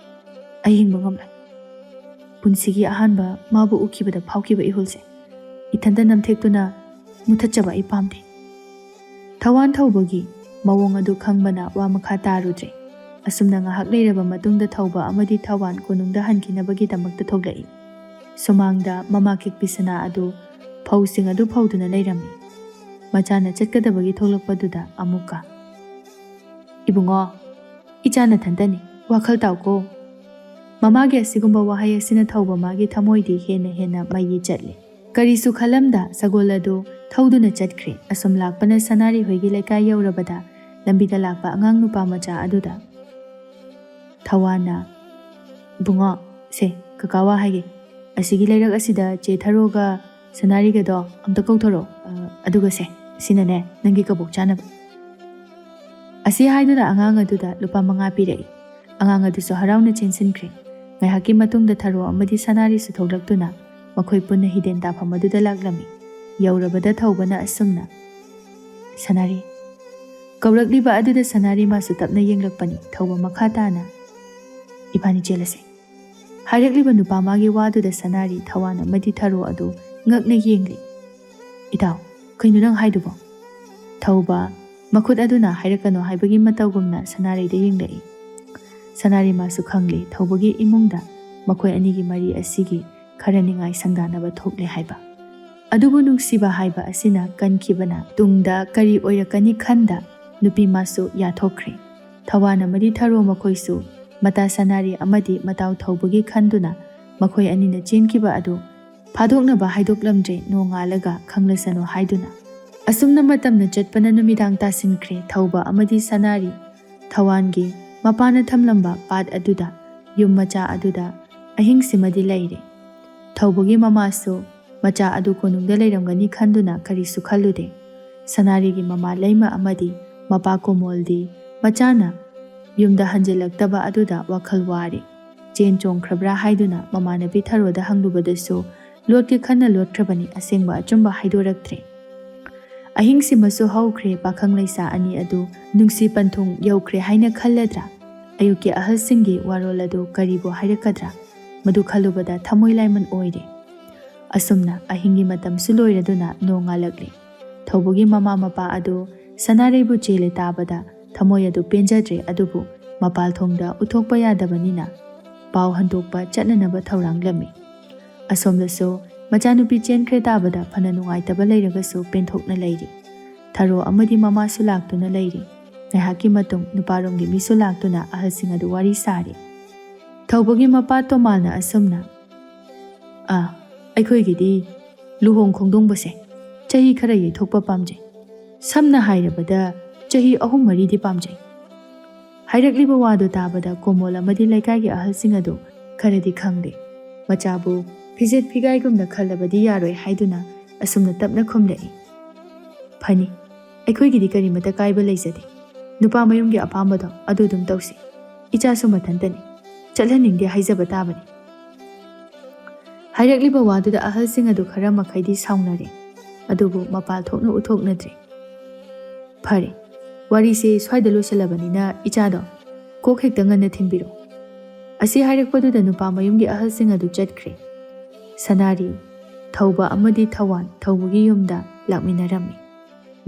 ꯑꯩ ꯍꯤꯡꯕ ꯉꯝꯂꯣꯏ꯫ ꯄꯨꯟꯁꯤꯒꯤ ꯑꯍꯥꯟꯕ ꯃꯥꯕꯨ ꯎꯈꯤꯕꯗ ꯐꯥꯎꯈꯤꯕ ꯏꯍꯨꯜꯁꯦ ꯏꯊꯟꯇ ꯅꯝꯊꯦꯛꯇꯨꯅ ꯃꯨꯊꯠꯆꯕ ꯑꯩ ꯄꯥꯝꯗꯦ꯫" ꯊꯧꯋꯥꯟ ꯊꯧꯕꯒꯤ ꯃꯑꯣꯡ ꯑꯗꯨ ꯈꯪꯕꯅ ꯋꯥ ꯃꯈꯥ ꯇꯥꯔꯨꯗ꯭ꯔꯦ꯫ ꯑꯁꯨꯝꯅ ꯉꯥꯏꯍꯥꯛ ꯂꯩꯔꯕ ꯃꯇꯨꯡꯗ ꯊꯧꯕ ꯑꯃꯗꯤ ꯊꯧꯋꯥꯟ ꯀꯣꯅꯨꯡꯗ ꯍꯟꯈꯤꯅꯕꯒꯤꯗꯃꯛꯇ ꯊꯣꯛꯂꯛꯏ꯫ ꯁꯨꯃꯥꯡꯗ ꯃꯃꯥ ꯀꯦꯛꯄꯤ ꯁꯅꯥ ꯑꯗꯨ ꯐꯧꯁꯤꯡ ꯑꯗꯨ ꯐꯧꯗꯨꯅ ꯂꯩꯔꯝꯃꯤ꯫ ꯃꯆꯥꯅ ꯆꯠꯀꯗꯕꯒꯤ ꯊꯣꯛꯂꯛꯄꯗꯨꯗ ꯑꯃꯨꯛꯀ, "ꯏꯕꯨꯡꯉꯣ, ꯏꯆꯥ ꯅꯊꯟꯇꯅꯤ, ꯋꯥꯈꯜ ꯇꯥꯎꯀꯣ꯫" ꯃꯃꯥꯒꯤ ꯑꯁꯤꯒꯨꯝꯕ ꯋꯥꯍꯩ ꯑꯁꯤꯅ ꯊꯧꯕ ꯃꯥꯒꯤ ꯊꯃꯣꯏꯗꯤ ꯍꯦꯟꯅ ꯍꯦꯟꯅ ꯃꯩ ꯆꯠꯂꯦ꯫ ꯀꯔꯤꯁꯨ ꯈꯜꯂꯝꯗ ꯁꯒꯣꯜ ꯑꯗꯨ ꯊꯧꯗꯨꯅ ꯆꯠꯈ꯭ꯔꯦ꯫ ꯑꯁꯨꯝ ꯂꯥꯛꯄꯅ ꯁꯅꯥꯔꯤ ꯍꯣꯏꯒꯤ ꯂꯩꯀꯥꯏ ꯌꯧꯔꯕꯗ ꯂꯝꯕꯤꯗ ꯂꯥꯛꯄ ꯑꯉꯥꯡ ꯅꯨꯄꯥ ꯃꯆꯥ ꯑꯗꯨꯗ ꯊꯋꯥꯟꯅ, "ꯏꯕꯨꯡꯉꯣ, ꯁꯦ, ꯀꯀꯥ ꯋꯥ ꯍꯥꯏꯒꯦ꯫ ꯑꯁꯤꯒꯤ ꯂꯩꯔꯛ ꯑꯁꯤꯗ ꯆꯦ ꯊꯔꯣꯒ ꯁꯅꯥꯔꯤꯒꯗꯣ ꯑꯝꯇ ꯀꯧꯊꯣꯔꯛꯑꯣ꯫ ꯑ, ꯑꯗꯨꯒ ꯁꯦ, ꯁꯤꯅꯅꯦ ꯅꯪꯒꯤ ꯀꯕꯣꯛ ꯆꯥꯅꯕ꯫" ꯑꯁꯤ ꯍꯥꯏꯗꯨꯅ ꯑꯉꯥꯡ ꯑꯗꯨꯗ ꯂꯨꯄꯥ ꯃꯉꯥ ꯄꯤꯔꯛꯏ꯫ ꯑꯉꯥꯡ ꯑꯗꯨꯁꯨ ꯍꯔꯥꯎꯅ ꯆꯦꯟꯁꯤꯟꯈ꯭ꯔꯦ꯫ ꯉꯥꯏꯍꯥꯛꯀꯤ ꯃꯇꯨꯡꯗ ꯊꯔꯣ ꯑꯃꯗꯤ ꯁꯅꯥꯔꯤꯁꯨ ꯊꯣꯛꯂꯛꯇꯨꯅ ꯃꯈꯣꯏ ꯄꯨꯟꯅ ꯍꯤꯗꯦꯟ ꯇꯥꯐꯝ ꯑꯗꯨꯗ ꯂꯥꯛꯂꯝꯃꯤ꯫ ꯌꯧꯔꯕꯗ ꯊꯧꯕꯅ ꯑꯁꯨꯝꯅ, "ꯁꯅꯥꯔꯤ꯫" ꯀꯧꯔꯛꯂꯤꯕ ꯑꯗꯨꯗ ꯁꯅꯥꯔꯤ ꯃꯥꯁꯨ ꯇꯞꯅ ꯌꯦꯡꯂꯛꯄꯅꯤ꯫ ꯊꯧꯕ ꯃꯈꯥ ꯇꯥꯅ, "ꯏꯕꯥꯅꯤ ꯆꯦꯜꯂꯁꯦ꯫" ꯍꯥꯏꯔꯛꯂꯤꯕ ꯅꯨꯄꯥ ꯃꯥꯒꯤ ꯋꯥꯗꯨꯗ ꯁꯅꯥꯔꯤ, ꯊꯋꯥꯟ ꯑꯃꯗꯤ ꯊꯔꯣ ꯑꯗꯨ ꯉꯛꯅ ꯌꯦꯡꯂꯤ꯫ "ꯏꯇꯥꯎ, ꯀꯩꯅꯣ ꯅꯪ ꯍꯥꯏꯗꯨꯕꯣ?" ꯊꯧꯕ ꯃꯈꯨꯠ ꯑꯗꯨꯅ ꯍꯥꯏꯔꯛꯀꯅꯨ ꯍꯥꯏꯕꯒꯤ ꯃꯇꯧꯒꯨꯝꯅ ꯁꯅꯥꯔꯩꯗ ꯌꯦꯡꯂꯛꯏ꯫ ꯁꯅꯥꯔꯩ ꯃꯥꯁꯨ ꯈꯪꯂꯦ ꯊꯧꯕꯒꯤ ꯏꯃꯨꯡꯗ ꯃꯈꯣꯏ ꯑꯅꯤꯒꯤ ꯃꯔꯤ ꯑꯁꯤꯒꯤ ꯈꯔ ꯅꯤꯡꯉꯥꯏ ꯁꯪꯗꯥꯅꯕ ꯊꯣꯛꯂꯦ ꯍꯥꯏꯕ꯫ ꯑꯗꯨꯕꯨ ꯅꯨꯡꯁꯤꯕ ꯍꯥꯏꯕ ꯑꯁꯤꯅ ꯀꯟꯈꯤꯕꯅ ꯇꯨꯡꯗ ꯀꯔꯤ ꯑꯣꯏꯔꯛꯀꯅꯤ ꯈꯟꯗ ꯅꯨꯄꯤ ꯃꯥꯁꯨ ꯌꯥꯊꯣꯛꯈ꯭ꯔꯦ꯫ ꯊꯋꯥꯟ ꯑꯃꯗꯤ ꯊꯔꯣ ꯃꯈꯣꯏꯁꯨ ꯃꯇꯥ ꯁꯅꯥꯔꯤ ꯑꯃꯗꯤ ꯃꯇꯥꯎ ꯊꯧꯕꯒꯤ ꯈꯟꯗꯨꯅ ꯃꯈꯣꯏ ꯑꯅꯤꯅ ꯆꯦꯟꯈꯤꯕ ꯑꯗꯨ ꯐꯥꯗꯣꯛꯅꯕ ꯍꯥꯏꯗꯣꯛꯂꯝꯗ꯭ꯔꯦ, ꯅꯣꯡꯉꯥꯜꯂꯒ ꯈꯪꯂꯁꯅꯨ ꯍꯥꯏꯗꯨꯅ꯫ ꯑꯁꯨꯝꯅ ꯃꯇꯝꯅ ꯆꯠꯄꯅ ꯅꯨꯃꯤꯗꯥꯡ ꯇꯥꯁꯤꯟꯈ꯭ꯔꯦ꯫ ꯊꯧꯕ ꯑꯃꯗꯤ ꯁꯅꯥꯔꯤ, ꯊꯋꯥꯟꯒꯤ ꯃꯄꯥꯅ ꯊꯝꯂꯝꯕ ꯄꯥꯠ ꯑꯗꯨꯗ, ꯌꯨꯝ ꯃꯆꯥ ꯑꯗꯨꯗ ꯑꯍꯤꯡꯁꯤꯃꯗꯤ ꯂꯩꯔꯦ꯫ ꯊꯧꯕꯒꯤ ꯃꯃꯥꯁꯨ ꯃꯆꯥ ꯑꯗꯨ ꯀꯣꯅꯨꯡꯗ ꯂꯩꯔꯝꯒꯅꯤ ꯈꯟꯗꯨꯅ ꯀꯔꯤꯁꯨ ꯈꯜꯂꯨꯗꯦ꯫ ꯁꯅꯥꯔꯤꯒꯤ ꯃꯃꯥ ꯂꯩꯃ ꯑꯃꯗꯤ ꯃꯄꯥ ꯀꯣꯃꯣꯜꯗꯤ ꯃꯆꯥꯅ ꯌꯨꯝꯗ ꯍꯟꯖꯤꯜꯂꯛꯇꯕ ꯑꯗꯨꯗ ꯋꯥꯈꯜ ꯋꯥꯔꯦ꯫ ꯆꯦꯟ ꯆꯣꯡꯈ꯭ꯔꯕ꯭ꯔꯥ ꯍꯥꯏꯗꯨꯅ ꯃꯃꯥꯟꯅꯕꯤ ꯊꯔꯣꯗ ꯍꯪꯂꯨꯕꯗꯁꯨ ꯂꯣꯠꯀꯦ ꯈꯟꯅ ꯂꯣꯠꯈ꯭ꯔꯕꯅꯤ, ꯑꯁꯦꯡꯕ ꯑꯆꯨꯝꯕ ꯍꯥꯏꯗꯣꯔꯛꯇ꯭ꯔꯦ꯫ ꯑꯍꯤꯡꯁꯤꯃꯁꯨ ꯍꯧꯈ꯭ꯔꯦ꯫ ꯄꯥꯈꯪ ꯂꯩꯁꯥ ꯑꯅꯤ ꯑꯗꯨ ꯅꯨꯡꯁꯤ ꯄꯟꯊꯨꯡ ꯌꯧꯈ꯭ꯔꯦ ꯍꯥꯏꯅ ꯈꯜꯂꯗ꯭ꯔꯥ? ꯑꯌꯨꯛꯀꯤ ꯑꯍꯜꯁꯤꯡꯒꯤ ꯋꯥꯔꯣꯜ ꯑꯗꯨ ꯀꯔꯤꯕꯨ ꯍꯥꯏꯔꯛꯀꯗ꯭ꯔꯥ? ꯃꯗꯨ ꯈꯜꯂꯨꯕꯗ ꯊꯃꯣꯏ ꯂꯥꯏꯃꯟ ꯑꯣꯏꯔꯦ꯫ ꯑꯁꯨꯝꯅ ꯑꯍꯤꯡꯒꯤ ꯃꯇꯝꯁꯨ ꯂꯣꯏꯔꯗꯨꯅ ꯅꯣꯡꯉꯥꯜꯂꯛꯂꯦ꯫ ꯊꯧꯕꯒꯤ ꯃꯃꯥ ꯃꯄꯥ ꯑꯗꯨ ꯁꯅꯥꯔꯩꯕꯨ ꯆꯦꯜꯂꯦ ꯇꯥꯕꯗ ꯊꯃꯣꯏ ꯑꯗꯨ ꯄꯦꯟꯖꯗ꯭ꯔꯦ, ꯑꯗꯨꯕꯨ ꯃꯄꯥꯜ ꯊꯣꯡꯗ ꯎꯠꯊꯣꯛꯄ ꯌꯥꯗꯕꯅꯤꯅ ꯄꯥꯎ ꯍꯟꯗꯣꯛꯄ ꯆꯠꯅꯅꯕ ꯊꯧꯔꯥꯡꯂꯝꯃꯤ꯫ ꯑꯁꯣꯝꯗꯁꯨ ꯃꯆꯥꯅꯨꯄꯤ ꯆꯦꯟꯈ꯭ꯔꯦ ꯇꯥꯕꯗ ꯐꯅ ꯅꯨꯡꯉꯥꯏꯇꯕ ꯂꯩꯔꯒꯁꯨ ꯄꯦꯟꯊꯣꯛꯅ ꯂꯩꯔꯤ꯫ ꯊꯔꯣ ꯑꯃꯗꯤ ꯃꯃꯥꯁꯨ ꯂꯥꯛꯇꯨꯅ ꯂꯩꯔꯤ꯫ ꯉꯥꯏꯍꯥꯛꯀꯤ ꯃꯇꯨꯡ ꯅꯨꯄꯥꯔꯣꯝꯒꯤ ꯃꯤꯁꯨ ꯂꯥꯛꯇꯨꯅ ꯑꯍꯜꯁꯤꯡ ꯑꯗꯨ ꯋꯥꯔꯤ ꯁꯥꯔꯤ꯫ ꯊꯧꯕꯒꯤ ꯃꯄꯥ ꯇꯣꯃꯥꯜꯅ ꯑꯁꯨꯝꯅ, "ꯑꯥ, ꯑꯩꯈꯣꯏꯒꯤꯗꯤ ꯂꯨꯍꯣꯡ ꯈꯣꯡꯗꯣꯡꯕꯁꯦ ꯆꯍꯤ ꯈꯔ ꯌꯩꯊꯣꯛꯄ ꯄꯥꯝꯖꯩ꯫ ꯁꯝꯅ ꯍꯥꯏꯔꯕꯗ ꯆꯍꯤ ꯑꯍꯨꯝ ꯃꯔꯤꯗꯤ ꯄꯥꯝꯖꯩ꯫" ꯍꯥꯏꯔꯛꯂꯤꯕ ꯋꯥꯗꯨ ꯇꯥꯕꯗ ꯀꯣꯃꯣꯜ ꯑꯃꯗꯤ ꯂꯩꯀꯥꯏꯒꯤ ꯑꯍꯜꯁꯤꯡ ꯑꯗꯨ ꯈꯔꯗꯤ ꯈꯪꯗꯦ꯫ ꯃꯆꯥꯕꯨ ꯐꯤꯖꯦꯠ ꯐꯤꯒꯥꯏꯒꯨꯝꯅ ꯈꯜꯂꯕꯗꯤ ꯌꯥꯔꯣꯏ ꯍꯥꯏꯗꯨꯅ ꯑꯁꯨꯝꯅ ꯇꯞꯅ ꯈꯨꯝꯂꯛꯏ꯫ "ꯐꯅꯤ, ꯑꯩꯈꯣꯏꯒꯤꯗꯤ ꯀꯔꯤꯃꯇ ꯀꯥꯏꯕ ꯂꯩꯖꯗꯦ꯫ ꯅꯨꯄꯥ ꯃꯌꯨꯝꯒꯤ ꯑꯄꯥꯝꯕꯗꯣ ꯑꯗꯨ ꯑꯗꯨꯝ ꯇꯧꯁꯤ꯫ ꯏꯆꯥꯁꯨ ꯃꯊꯟꯇꯅꯤ꯫ ꯆꯠꯍꯟꯅꯤꯡꯗꯦ ꯍꯥꯏꯖꯕ ꯇꯥꯕꯅꯤ꯫" ꯍꯥꯏꯔꯛꯂꯤꯕ ꯋꯥꯗꯨꯗ ꯑꯍꯜꯁꯤꯡ ꯑꯗꯨ ꯈꯔ ꯃꯈꯩꯗꯤ ꯁꯥꯎꯅꯔꯦ, ꯑꯗꯨꯕꯨ ꯃꯄꯥꯜ ꯊꯣꯛꯅ ꯎꯠꯊꯣꯛꯅꯗ꯭ꯔꯦ꯫ "ꯐꯔꯦ, ꯋꯥꯔꯤꯁꯦ ꯁ꯭ꯋꯥꯏꯗ ꯂꯣꯏꯁꯤꯜꯂꯕꯅꯤꯅ ꯏꯆꯥꯗꯣ ꯀꯣꯛ ꯍꯦꯛꯇ ꯉꯟꯅ ꯊꯤꯟꯕꯤꯔꯣ꯫" ꯑꯁꯤ ꯍꯥꯏꯔꯛꯄꯗꯨꯗ ꯅꯨꯄꯥ ꯃꯌꯨꯝꯒꯤ ꯑꯍꯜꯁꯤꯡ ꯑꯗꯨ ꯆꯠꯈ꯭ꯔꯦ꯫ ꯁꯅꯥꯔꯤ, ꯊꯧꯕ ꯑꯃꯗꯤ ꯊꯧꯋꯥꯟ ꯊꯧꯕꯒꯤ ꯌꯨꯝꯗ ꯂꯥꯛꯃꯤꯟꯅꯔꯝꯃꯤ꯫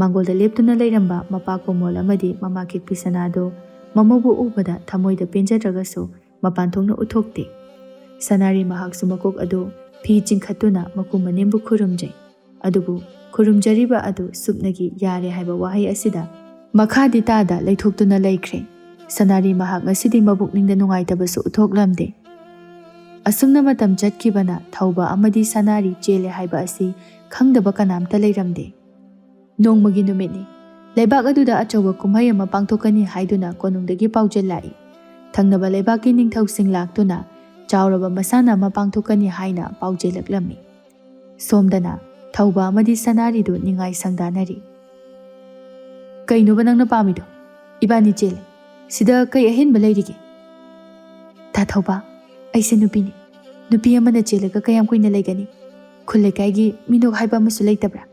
ꯃꯥꯡꯒꯣꯜꯗ ꯂꯦꯞꯇꯨꯅ ꯂꯩꯔꯝꯕ ꯃꯄꯥ ꯀꯣꯃꯣꯜ ꯑꯃꯗꯤ ꯃꯃꯥ ꯀꯦꯛꯄꯤ ꯁꯅꯥꯗꯨ ꯃꯃꯧꯕꯨ ꯎꯕꯗ ꯊꯃꯣꯏꯗ ꯄꯦꯟꯖꯗ꯭ꯔꯒꯁꯨ ꯃꯄꯥꯟ ꯊꯣꯛꯅ ꯎꯠꯊꯣꯛꯇꯦ꯫ ꯁꯅꯥꯔꯤ ꯃꯍꯥꯛꯁꯨ ꯃꯀꯣꯛ ꯑꯗꯨ ꯐꯤ ꯆꯤꯡꯈꯠꯇꯨꯅ ꯃꯀꯨ ꯃꯅꯦꯝꯕꯨ ꯈꯨꯔꯨꯝꯖꯩ꯫ ꯑꯗꯨꯕꯨ ꯈꯨꯔꯨꯝꯖꯔꯤꯕ ꯑꯗꯨ ꯁꯨꯞꯅꯒꯤ ꯌꯥꯔꯦ ꯍꯥꯏꯕ ꯋꯥꯍꯩ ꯑꯁꯤꯗ ꯃꯈꯥꯗꯤ ꯇꯥꯗ ꯂꯩꯊꯣꯛꯇꯨꯅ ꯂꯩꯈ꯭ꯔꯦ꯫ ꯁꯅꯥꯔꯤ ꯃꯍꯥꯛ ꯉꯁꯤꯗꯤ ꯃꯕꯨꯛꯅꯤꯡꯗ ꯅꯨꯡꯉꯥꯏꯇꯕꯁꯨ ꯎꯠꯊꯣꯛꯂꯝꯗꯦ꯫ ꯑꯁꯨꯝꯅ ꯃꯇꯝ ꯆꯠꯈꯤꯕꯅ ꯊꯧꯕ ꯑꯃꯗꯤ ꯁꯅꯥꯔꯤ ꯆꯦꯜꯂꯦ ꯍꯥꯏꯕ ꯑꯁꯤ ꯈꯪꯗꯕ ꯀꯅꯥꯝꯇ ꯂꯩꯔꯝꯗꯦ꯫ ꯅꯣꯡꯃꯒꯤ ꯅꯨꯃꯤꯠꯅꯤ꯫ ꯂꯩꯕꯥꯛ ꯑꯗꯨꯗ ꯑꯆꯧꯕ ꯀꯨꯝꯍꯩ ꯑꯃ ꯄꯥꯡꯊꯣꯛꯀꯅꯤ ꯍꯥꯏꯗꯨꯅ ꯀꯣꯅꯨꯡꯗꯒꯤ ꯄꯥꯎꯖꯦꯜ ꯂꯥꯛꯏ꯫ ꯊꯪꯅꯕ ꯂꯩꯕꯥꯛꯀꯤ ꯅꯤꯡꯊꯧꯁꯤꯡ ꯂꯥꯛꯇꯨꯅ ꯆꯥꯎꯔꯕ ꯃꯁꯥꯟꯅ ꯑꯃ ꯄꯥꯡꯊꯣꯛꯀꯅꯤ ꯍꯥꯏꯅ ꯄꯥꯎꯖꯦꯜꯂꯛꯂꯝꯃꯤ꯫ ꯁꯣꯝꯗꯅ ꯊꯧꯕ ꯑꯃꯗꯤ ꯁꯅꯥꯔꯤꯗꯨ ꯅꯤꯡꯉꯥꯏ ꯁꯪꯗꯥꯅꯔꯤ꯫ "ꯀꯩꯅꯣꯕ ꯅꯪꯅ ꯄꯥꯝꯃꯤꯗꯣ? ꯏꯕꯥꯅꯤ ꯆꯦꯜꯂꯦ꯫ ꯁꯤꯗ ꯀꯩ ꯑꯍꯦꯟꯕ ꯂꯩꯔꯤꯒꯦ?" "ꯇꯥ ꯊꯧꯕ, ꯑꯩꯁꯦ ꯅꯨꯄꯤꯅꯤ꯫ ꯅꯨꯄꯤ ꯑꯃꯅ ꯆꯦꯜꯂꯒ ꯀꯌꯥꯝ ꯀꯨꯏꯅ ꯂꯩꯒꯅꯤ? ꯈꯨꯜ ꯂꯩꯀꯥꯏꯒꯤ ꯃꯤꯅꯣꯛ ꯍꯥꯏꯕ ꯑꯃꯁꯨ ꯂꯩꯇꯕ꯭ꯔꯥ?"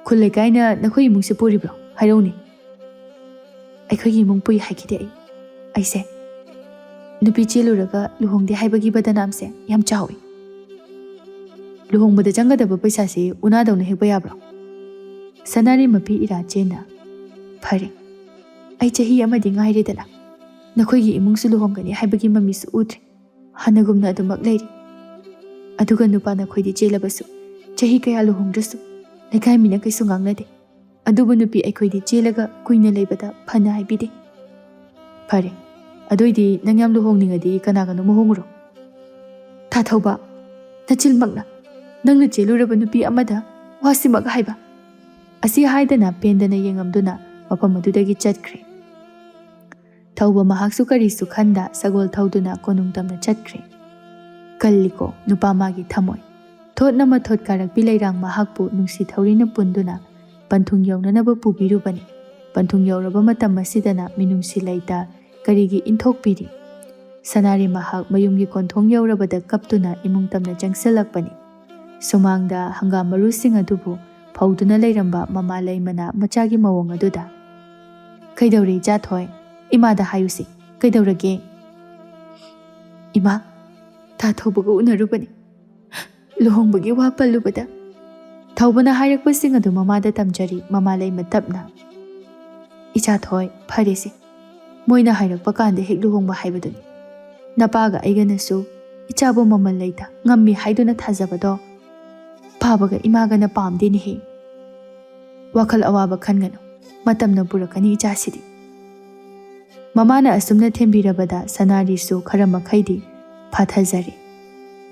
"ꯈꯨꯜ ꯂꯩꯀꯥꯏꯅ ꯅꯈꯣꯏ ꯏꯃꯨꯡꯁꯦ ꯄꯨꯔꯤꯕ꯭ꯔꯣ? ꯍꯥꯏꯔꯛꯎꯅꯦ꯫" "ꯑꯩꯈꯣꯏꯒꯤ ꯏꯃꯨꯡ ꯄꯨꯏ ꯍꯥꯏꯈꯤꯗꯦ ꯑꯩ꯫ ꯑꯩꯁꯦ ꯅꯨꯄꯤ ꯆꯦꯜꯂꯨꯔꯒ ꯂꯨꯍꯣꯡꯗꯦ ꯍꯥꯏꯕꯒꯤ ꯕꯗꯅꯥꯝꯁꯦ ꯌꯥꯝ ꯆꯥꯎꯏ꯫" "ꯂꯨꯍꯣꯡꯕꯗ ꯆꯪꯒꯗꯕ ꯄꯩꯁꯥꯁꯤ ꯎꯅꯥꯗꯧꯅ ꯍꯦꯛꯄ ꯌꯥꯕ꯭ꯔꯣ?" ꯁꯅꯥꯔꯤ ꯃꯄꯤ ꯏꯔꯥ ꯆꯦꯟꯅ, "ꯐꯔꯦ, ꯑꯩ ꯆꯍꯤ ꯑꯃꯗꯤ ꯉꯥꯏꯔꯦꯗꯅ꯫ ꯅꯈꯣꯏꯒꯤ ꯏꯃꯨꯡꯁꯨ ꯂꯨꯍꯣꯡꯒꯅꯤ ꯍꯥꯏꯕꯒꯤ ꯃꯃꯤꯁꯨ ꯎꯗ꯭ꯔꯦ꯫ ꯍꯥꯟꯅꯒꯨꯝꯅ ꯑꯗꯨꯃꯛ ꯂꯩꯔꯤ꯫ ꯑꯗꯨꯒ ꯅꯨꯄꯥ ꯅꯈꯣꯏꯗꯤ ꯆꯦꯜꯂꯕꯁꯨ, ꯆꯍꯤ ꯀꯌꯥ ꯂꯨꯍꯣꯡꯗ꯭ꯔꯁꯨ, ꯂꯩꯀꯥꯏ ꯃꯤꯅ ꯀꯩꯁꯨ ꯉꯥꯡꯅꯗꯦ꯫ ꯑꯗꯨꯕꯨ ꯅꯨꯄꯤ ꯑꯩꯈꯣꯏꯗꯤ ꯆꯦꯜꯂꯒ ꯀꯨꯏꯅ ꯂꯩꯕꯗ ꯐꯅ ꯍꯥꯏꯕꯤꯗꯦ꯫ ꯐꯔꯦ, ꯑꯗꯨꯏꯗꯤ ꯅꯪ ꯌꯥꯝ ꯂꯨꯍꯣꯡꯅꯤꯡꯉꯗꯤ ꯀꯅꯥꯒꯅꯣ ꯑꯃ ꯍꯣꯡꯉꯨꯔꯣ꯫ ꯊꯥꯊꯧꯕ, ꯅꯆꯤꯟꯃꯛꯅ ꯅꯪꯅ ꯆꯦꯜꯂꯨꯔꯕ ꯅꯨꯄꯤ ꯑꯃꯗ ꯋꯥꯁꯤꯃꯛ ꯍꯥꯏꯕ꯫ ꯑꯁꯤ ꯍꯥꯏꯗꯅ ꯄꯦꯟꯗꯅ ꯌꯦꯡꯉꯝꯗꯨꯅ ꯃꯐꯝ ꯑꯗꯨꯗꯒꯤ ꯆꯠꯈ꯭ꯔꯦ꯫ ꯊꯧꯕ ꯃꯍꯥꯛꯁꯨ ꯀꯔꯤꯁꯨ ꯈꯟꯗ ꯁꯒꯣꯜ ꯊꯧꯗꯨꯅ ꯀꯣꯅꯨꯡ ꯇꯝꯅ ꯆꯠꯈ꯭ꯔꯦ꯫ ꯀꯜꯂꯤꯀꯣ ꯅꯨꯄꯥ ꯃꯥꯒꯤ ꯊꯃꯣꯏ꯫ ꯊꯣꯠꯅ ꯃꯊꯣꯠ ꯀꯥꯔꯛꯄꯤ ꯂꯩꯔꯥꯡ ꯃꯍꯥꯛꯄꯨ ꯅꯨꯡꯁꯤ ꯊꯧꯔꯤꯅ ꯄꯨꯟꯗꯨꯅ ꯄꯟꯊꯨꯡ ꯌꯧꯅꯅꯕ ꯄꯨꯕꯤꯔꯨꯕꯅꯤ꯫ ꯄꯟꯊꯨꯡ ꯌꯧꯔꯕ ꯃꯇꯝ ꯑꯁꯤꯗꯅ ꯃꯤꯅꯨꯡꯁꯤ ꯂꯩꯇ ꯀꯔꯤꯒꯤ ꯏꯟꯊꯣꯛꯄꯤꯔꯤ? ꯁꯅꯥꯔꯤ ꯃꯍꯥꯛ ꯃꯌꯨꯝꯒꯤ ꯀꯣꯟꯊꯣꯡ ꯌꯧꯔꯕꯗ ꯀꯞꯇꯨꯅ ꯏꯃꯨꯡ ꯇꯝꯅ ꯆꯪꯁꯤꯜꯂꯛꯄꯅꯤ꯫ ꯁꯨꯃꯥꯡꯗ ꯍꯪꯒꯥꯝ ꯃꯔꯨꯁꯤꯡ ꯑꯗꯨꯕꯨ ꯐꯧꯗꯨꯅ ꯂꯩꯔꯝꯕ ꯃꯃꯥ ꯂꯩꯃꯅ ꯃꯆꯥꯒꯤ ꯃꯑꯣꯡ ꯑꯗꯨꯗ, "ꯀꯩꯗꯧꯔꯦ ꯏꯆꯥ ꯊꯣꯏ? ꯏꯃꯥꯗ ꯍꯥꯏꯌꯨꯁꯤ, ꯀꯩꯗꯧꯔꯒꯦ?" "ꯏꯃꯥ, ꯊꯥ ꯊꯧꯕꯒ ꯎꯅꯔꯨꯕꯅꯤ꯫ ꯂꯨꯍꯣꯡꯕꯒꯤ ꯋꯥ ꯄꯜꯂꯨꯕꯗ꯫" ꯊꯧꯕꯅ ꯍꯥꯏꯔꯛꯄꯁꯤꯡ ꯑꯗꯨ ꯃꯃꯥꯗ ꯇꯝꯖꯔꯤ꯫ ꯃꯃꯥ ꯂꯩꯃ ꯇꯞꯅ, "ꯏꯆꯥ ꯊꯣꯏ, ꯐꯔꯦꯁꯦ꯫ ꯃꯣꯏꯅ ꯍꯥꯏꯔꯛꯄ ꯀꯥꯟꯗ ꯍꯦꯛ ꯂꯨꯍꯣꯡꯕ ꯍꯥꯏꯕꯗꯨꯅꯤ꯫ ꯅꯄꯥꯒ ꯑꯩꯒꯅꯁꯨ ꯏꯆꯥꯕꯨ ꯃꯃꯜ ꯂꯩꯇ ꯉꯝꯃꯤ ꯍꯥꯏꯗꯨꯅ ꯊꯥꯖꯕꯗꯣ ꯄꯥꯕꯒ ꯏꯃꯥꯒꯅ ꯄꯥꯝꯗꯦꯅꯦꯍꯦ꯫ ꯋꯥꯈꯜ ꯑꯋꯥꯕ ꯈꯟꯒꯅꯨ, ꯃꯇꯝꯅ ꯄꯨꯔꯛꯀꯅꯤ ꯏꯆꯥꯁꯤꯗꯤ꯫" ꯃꯃꯥꯅ ꯑꯁꯨꯝꯅ ꯊꯦꯝꯕꯤꯔꯕꯗ ꯁꯅꯥꯔꯤꯁꯨ ꯈꯔ ꯃꯈꯩꯗꯤ ꯐꯥꯊꯖꯔꯦ꯫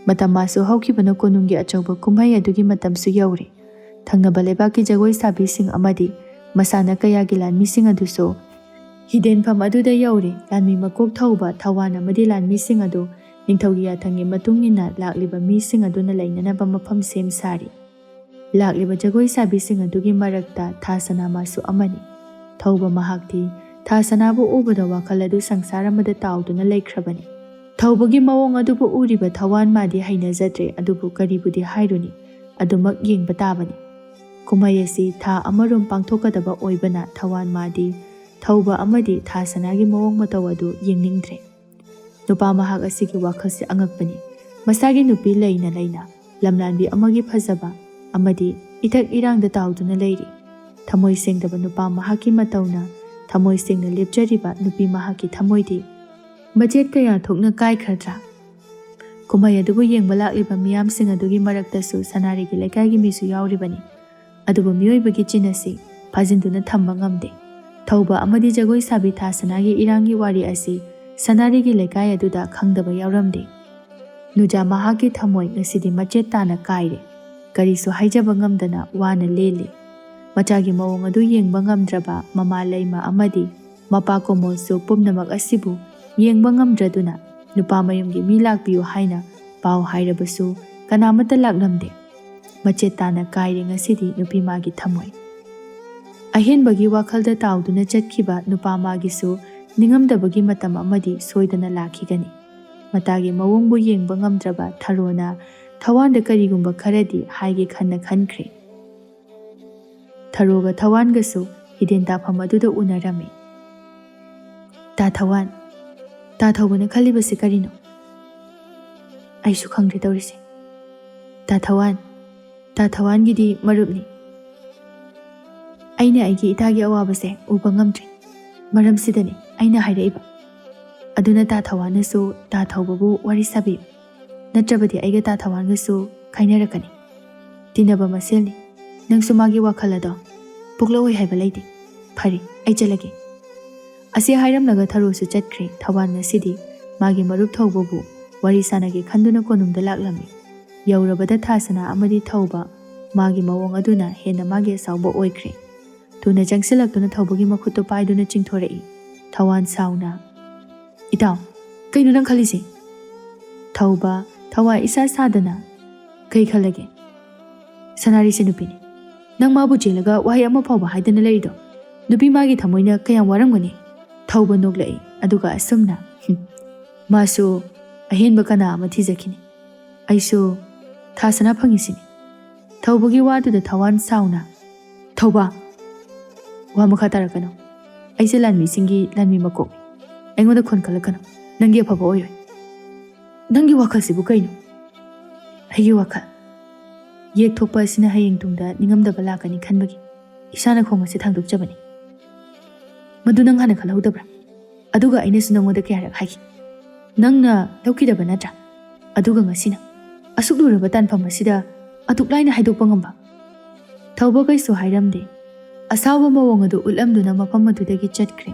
ꯃꯇꯝ ꯃꯥꯁꯨ ꯍꯧꯈꯤꯕꯅ ꯀꯣꯅꯨꯡꯒꯤ ꯑꯆꯧꯕ ꯀꯨꯝꯍꯩ ꯑꯗꯨꯒꯤ ꯃꯇꯝꯁꯨ ꯌꯧꯔꯦ꯫ ꯊꯪꯅꯕ ꯂꯩꯕꯥꯛꯀꯤ ꯖꯒꯣꯏ ꯁꯥꯕꯤꯁꯤꯡ ꯑꯃꯗꯤ ꯃꯁꯥꯟꯅ ꯀꯌꯥꯒꯤ ꯂꯥꯟꯃꯤꯁꯤꯡ ꯑꯗꯨꯁꯨ ꯍꯤꯗꯦꯟꯐꯝ ꯑꯗꯨꯗ ꯌꯧꯔꯦ꯫ ꯂꯥꯟꯃꯤ ꯃꯀꯣꯛ ꯊꯧꯕ ꯊꯋꯥꯟ ꯑꯃꯗꯤ ꯂꯥꯟꯃꯤꯁꯤꯡ ꯑꯗꯨ ꯅꯤꯡꯊꯧꯒꯤ ꯌꯥꯊꯪꯒꯤ ꯃꯇꯨꯡ ꯏꯟꯅ ꯂꯥꯛꯂꯤꯕ ꯃꯤꯁꯤꯡ ꯑꯗꯨꯅ ꯂꯩꯅꯅꯕ ꯃꯐꯝ ꯁꯦꯝ ꯁꯥꯔꯤ꯫ ꯂꯥꯛꯂꯤꯕ ꯖꯒꯣꯏ ꯁꯥꯕꯤꯁꯤꯡ ꯑꯗꯨꯒꯤ ꯃꯔꯛꯇ ꯊꯥ ꯁꯅꯥꯃꯥꯁꯨ ꯑꯃꯅꯤ꯫ ꯊꯧꯕ ꯃꯍꯥꯛꯇꯤ ꯊꯥ ꯁꯅꯥꯕꯨ ꯎꯕꯗ ꯋꯥꯈꯜ ꯑꯗꯨ ꯁꯪꯁꯥꯔ ꯑꯃꯗ ꯇꯥꯎꯗꯨꯅ ꯂꯩꯈ꯭ꯔꯕꯅꯤ꯫ ꯊꯧꯕꯒꯤ ꯃꯑꯣꯡ ꯑꯗꯨꯕꯨ ꯎꯔꯤꯕ ꯊꯋꯥꯟ ꯃꯥꯗꯤ ꯍꯩꯅꯖꯗ꯭ꯔꯦ, ꯑꯗꯨꯕꯨ ꯀꯔꯤꯕꯨꯗꯤ ꯍꯥꯏꯔꯨꯅꯤ, ꯑꯗꯨꯃꯛ ꯌꯦꯡꯕ ꯇꯥꯕꯅꯤ꯫ ꯀꯨꯝꯍꯩ ꯑꯁꯤ ꯊꯥ ꯑꯃꯔꯣꯝ ꯄꯥꯡꯊꯣꯛꯀꯗꯕ ꯑꯣꯏꯕꯅ ꯊꯋꯥꯟ ꯃꯥꯗꯤ ꯊꯧꯕ ꯑꯃꯗꯤ ꯊꯥ ꯁꯅꯥꯒꯤ ꯃꯑꯣꯡ ꯃꯇꯧ ꯑꯗꯨ ꯌꯦꯡꯅꯤꯡꯗ꯭ꯔꯦ꯫ ꯅꯨꯄꯥ ꯃꯍꯥꯛ ꯑꯁꯤꯒꯤ ꯋꯥꯈꯜꯁꯦ ꯑꯉꯛꯄꯅꯤ꯫ ꯃꯁꯥꯒꯤ ꯅꯨꯄꯤ ꯂꯩꯅ ꯂꯩꯅ ꯂꯝꯂꯥꯟꯕꯤ ꯑꯃꯒꯤ ꯐꯖꯕ ꯑꯃꯗꯤ ꯏꯊꯛ ꯏꯔꯥꯡꯗ ꯇꯥꯎꯗꯨꯅ ꯂꯩꯔꯤ꯫ ꯊꯃꯣꯏ ꯁꯦꯡꯗꯕ ꯅꯨꯄꯥ ꯃꯍꯥꯛꯀꯤ ꯃꯇꯧꯅ ꯊꯃꯣꯏ ꯁꯦꯡꯅ ꯂꯦꯞꯆꯔꯤꯕ ꯅꯨꯄꯤ ꯃꯍꯥꯛꯀꯤ ꯊꯃꯣꯏꯗꯤ ꯃꯆꯦꯠ ꯀꯌꯥ ꯊꯣꯛꯅ ꯀꯥꯏꯈ꯭ꯔꯗ꯭ꯔꯥ? ꯀꯨꯝꯍꯩ ꯑꯗꯨꯕꯨ ꯌꯦꯡꯕ ꯂꯥꯛꯂꯤꯕ ꯃꯤꯌꯥꯝꯁꯤꯡ ꯑꯗꯨꯒꯤ ꯃꯔꯛꯇꯁꯨ ꯁꯅꯥꯔꯤꯒꯤ ꯂꯩꯀꯥꯏꯒꯤ ꯃꯤꯁꯨ ꯌꯥꯎꯔꯤꯕꯅꯤ꯫ ꯑꯗꯨꯕꯨ ꯃꯤꯑꯣꯏꯕꯒꯤ ꯆꯤꯟ ꯑꯁꯤ ꯐꯥꯖꯤꯟꯗꯨꯅ ꯊꯝꯕ ꯉꯝꯗꯦ꯫ ꯊꯧꯕ ꯑꯃꯗꯤ ꯖꯒꯣꯏ ꯁꯥꯕꯤ ꯊꯥꯁꯅꯥꯒꯤ ꯏꯔꯥꯡꯒꯤ ꯋꯥꯔꯤ ꯑꯁꯤ ꯁꯅꯥꯔꯤꯒꯤ ꯂꯩꯀꯥꯏ ꯑꯗꯨꯗ ꯈꯪꯗꯕ ꯌꯥꯎꯔꯝꯗꯦ꯫ ꯅꯨꯖꯥ ꯃꯍꯥꯛꯀꯤ ꯊꯃꯣꯏ ꯉꯁꯤꯗꯤ ꯃꯆꯦꯠ ꯇꯥꯅ ꯀꯥꯏꯔꯦ꯫ ꯀꯔꯤꯁꯨ ꯍꯥꯏꯖꯕ ꯉꯝꯗꯅ ꯋꯥꯅ ꯂꯦꯜꯂꯤ꯫ ꯃꯆꯥꯒꯤ ꯃꯑꯣꯡ ꯑꯗꯨ ꯌꯦꯡꯕ ꯉꯝꯗ꯭ꯔꯕ ꯃꯃꯥ ꯂꯩꯃ ꯑꯃꯗꯤ ꯃꯄꯥ ꯀꯣꯃꯣꯜꯁꯨ ꯄꯨꯝꯅꯃꯛ ꯑꯁꯤꯕꯨ ꯌꯦꯡꯕ ꯉꯝꯗ꯭ꯔꯗꯨꯅ ꯅꯨꯄꯥ ꯃꯌꯨꯝꯒꯤ ꯃꯤ ꯂꯥꯛꯄꯤꯌꯨ ꯍꯥꯏꯅ ꯄꯥꯎ ꯍꯥꯏꯔꯕꯁꯨ ꯀꯅꯥꯃꯠꯇ ꯂꯥꯛꯂꯝꯗꯦ꯫ ꯃꯆꯦꯠ ꯇꯥꯅ ꯀꯥꯏꯔꯦ ꯉꯁꯤꯗꯤ ꯅꯨꯄꯤ ꯃꯥꯒꯤ ꯊꯃꯣꯏ꯫ ꯑꯍꯦꯟꯕꯒꯤ ꯋꯥꯈꯜꯗ ꯇꯥꯎꯗꯨꯅ ꯆꯠꯈꯤꯕ ꯅꯨꯄꯥ ꯃꯥꯒꯤꯁꯨ ꯅꯤꯡꯉꯝꯗꯕꯒꯤ ꯃꯇꯝ ꯑꯃꯗꯤ ꯁꯣꯏꯗꯅ ꯂꯥꯛꯈꯤꯒꯅꯤ꯫ ꯃꯇꯥꯒꯤ ꯃꯑꯣꯡꯕꯨ ꯌꯦꯡꯕ ꯉꯝꯗ꯭ꯔꯕ ꯊꯔꯣꯅ ꯊꯋꯥꯟꯗ ꯀꯔꯤꯒꯨꯝꯕ ꯈꯔꯗꯤ ꯍꯥꯏꯒꯦ ꯈꯟꯅ ꯈꯟꯈ꯭ꯔꯦ꯫ ꯊꯔꯣꯒ ꯊꯋꯥꯟꯒꯁꯨ ꯍꯤꯗꯦꯟ ꯇꯥꯐꯝ ꯑꯗꯨꯗ ꯎꯅꯔꯝꯃꯤ꯫ "ꯇꯥ ꯊꯋꯥꯟ, ꯇꯥ ꯊꯧꯕꯅ ꯈꯜꯂꯤꯕꯁꯤ ꯀꯔꯤꯅꯣ? ꯑꯩꯁꯨ ꯈꯪꯗ꯭ꯔꯦ ꯇꯧꯔꯤꯁꯦ꯫ ꯇꯥ ꯊꯋꯥꯟ, ꯇꯥ ꯊꯋꯥꯟꯒꯤꯗꯤ ꯃꯔꯨꯞꯅꯤ꯫ ꯑꯩꯅ ꯑꯩꯒꯤ ꯏꯇꯥꯒꯤ ꯑꯋꯥꯕꯁꯦ ꯎꯕ ꯉꯝꯗ꯭ꯔꯤ꯫ ꯃꯔꯝꯁꯤꯗꯅꯤ ꯑꯩꯅ ꯍꯥꯏꯔꯛꯏꯕ꯫ ꯑꯗꯨꯅ ꯇꯥ ꯊꯋꯥꯟꯅꯁꯨ ꯇꯥ ꯊꯧꯕꯕꯨ ꯋꯥꯔꯤ ꯁꯥꯕꯤꯌꯨ꯫ ꯅꯠꯇ꯭ꯔꯕꯗꯤ ꯑꯩꯒ ꯇꯥ ꯊꯋꯥꯟꯒꯁꯨ ꯈꯥꯏꯅꯔꯛꯀꯅꯤ꯫ ꯇꯤꯟꯅꯕ ꯃꯁꯦꯜꯅꯤ꯫ ꯅꯪꯁꯨ ꯃꯥꯒꯤ ꯋꯥꯈꯜ ꯑꯗꯣ ꯄꯣꯛꯂꯛꯑꯣꯏ ꯍꯥꯏꯕ ꯂꯩꯇꯦ꯫ ꯐꯔꯦ, ꯑꯩ ꯆꯠꯂꯒꯦ꯫" ꯑꯁꯤ ꯍꯥꯏꯔꯝꯂꯒ ꯊꯔꯣꯁꯨ ꯆꯠꯈ꯭ꯔꯦ꯫ ꯊꯋꯥꯟ ꯉꯁꯤꯗꯤ ꯃꯥꯒꯤ ꯃꯔꯨꯞ ꯊꯧꯕꯕꯨ ꯋꯥꯔꯤ ꯁꯥꯟꯅꯒꯦ ꯈꯟꯗꯨꯅ ꯀꯣꯅꯨꯡꯗ ꯂꯥꯛꯂꯝꯃꯤ꯫ ꯌꯧꯔꯕꯗ ꯊꯥꯁꯅꯥ ꯑꯃꯗꯤ ꯊꯧꯕ ꯃꯥꯒꯤ ꯃꯑꯣꯡ ꯑꯗꯨꯅ ꯍꯦꯟꯅ ꯃꯥꯒꯤ ꯑꯁꯥꯎꯕ ꯑꯣꯏꯈ꯭ꯔꯦ꯫ ꯊꯨꯅ ꯆꯪꯁꯤꯜꯂꯛꯇꯨꯅ ꯊꯧꯕꯒꯤ ꯃꯈꯨꯠꯇꯨ ꯄꯥꯏꯗꯨꯅ ꯆꯤꯡꯊꯣꯔꯛꯏ꯫ ꯊꯋꯥꯟ ꯁꯥꯎꯅ, "ꯏꯇꯥꯎ, ꯀꯩꯅꯣ ꯅꯪ ꯈꯜꯂꯤꯁꯦ?" ꯊꯧꯕ, ꯊꯋꯥꯏ ꯏꯁꯥ ꯁꯥꯗꯅ, "ꯀꯩ ꯈꯜꯂꯒꯦ? ꯁꯅꯥꯔꯤꯁꯦ ꯅꯨꯄꯤꯅꯤ꯫ ꯅꯪ ꯃꯥꯕꯨ ꯆꯦꯜꯂꯒ ꯋꯥꯍꯩ ꯑꯃ ꯐꯥꯎꯕ ꯍꯥꯏꯗꯅ ꯂꯩꯔꯤꯗꯣ? ꯅꯨꯄꯤ ꯃꯥꯒꯤ ꯊꯃꯣꯏꯅ ꯀꯌꯥꯝ ꯋꯥꯔꯝꯒꯅꯤ?" ꯊꯧꯕ ꯅꯣꯛꯂꯛꯏ, ꯑꯗꯨꯒ ꯑꯁꯨꯝꯅ, "ꯍꯨꯝ, ꯃꯥꯁꯨ ꯑꯍꯦꯟꯕ ꯀꯅꯥ ꯑꯃ ꯊꯤꯖꯈꯤꯅꯤ? ꯑꯩꯁꯨ ꯊꯥꯁꯅꯥ ꯐꯪꯉꯤꯁꯤꯅꯤ꯫" ꯊꯧꯕꯒꯤ ꯋꯥꯗꯨꯗ ꯊꯋꯥꯟ ꯁꯥꯎꯅ, "ꯊꯧꯕ, ꯋꯥ ꯃꯈꯥ ꯇꯥꯔꯛꯀꯅꯨ꯫ ꯑꯩꯁꯦ ꯂꯥꯟꯃꯤꯁꯤꯡꯒꯤ ꯂꯥꯟꯃꯤ ꯃꯀꯣꯛꯅꯤ꯫ ꯑꯩꯉꯣꯟꯗ ꯈꯣꯟ ꯀꯜꯂꯛꯀꯅꯨ꯫ ꯅꯪꯒꯤ ꯑꯐꯕ ꯑꯣꯏꯔꯣꯏ꯫" "ꯅꯪꯒꯤ ꯋꯥꯈꯜꯁꯤꯕꯨ ꯀꯩꯅꯣ?" "ꯑꯩꯒꯤ ꯋꯥꯈꯜ? ꯌꯦꯛ ꯊꯣꯛꯄ ꯑꯁꯤꯅ ꯍꯌꯦꯡ ꯇꯨꯡꯗ ꯅꯤꯡꯉꯝꯗꯕ ꯂꯥꯛꯀꯅꯤ ꯈꯟꯕꯒꯤ ꯏꯁꯥꯅ ꯈꯣꯡ ꯑꯁꯤ ꯊꯥꯡꯗꯣꯛꯆꯕꯅꯤ꯫ ꯃꯗꯨ ꯅꯪ ꯍꯥꯟꯅ ꯈꯜꯍꯧꯗꯕ꯭ꯔꯥ? ꯑꯗꯨꯒ ꯑꯩꯅꯁꯨ ꯅꯪꯉꯣꯟꯗ ꯀꯌꯥꯔꯛ ꯍꯥꯏꯈꯤ꯫ ꯅꯪꯅ ꯂꯧꯈꯤꯗꯕ ꯅꯠꯇ꯭ꯔꯥ? ꯑꯗꯨꯒ ꯉꯁꯤꯅ ꯑꯁꯨꯛ ꯂꯨꯔꯕ ꯇꯥꯟꯐꯝ ꯑꯁꯤꯗ ꯑꯗꯨꯛ ꯂꯥꯏꯅ ꯍꯥꯏꯗꯣꯛꯄ ꯉꯝꯕ? ꯊꯧꯕ ꯀꯩꯁꯨ ꯍꯥꯏꯔꯝꯗꯦ꯫ ꯑꯁꯥꯎꯕ ꯃꯑꯣꯡ ꯑꯗꯨ ꯎꯠꯂꯝꯗꯨꯅ ꯃꯐꯝ ꯑꯗꯨꯗꯒꯤ ꯆꯠꯈ꯭ꯔꯦ꯫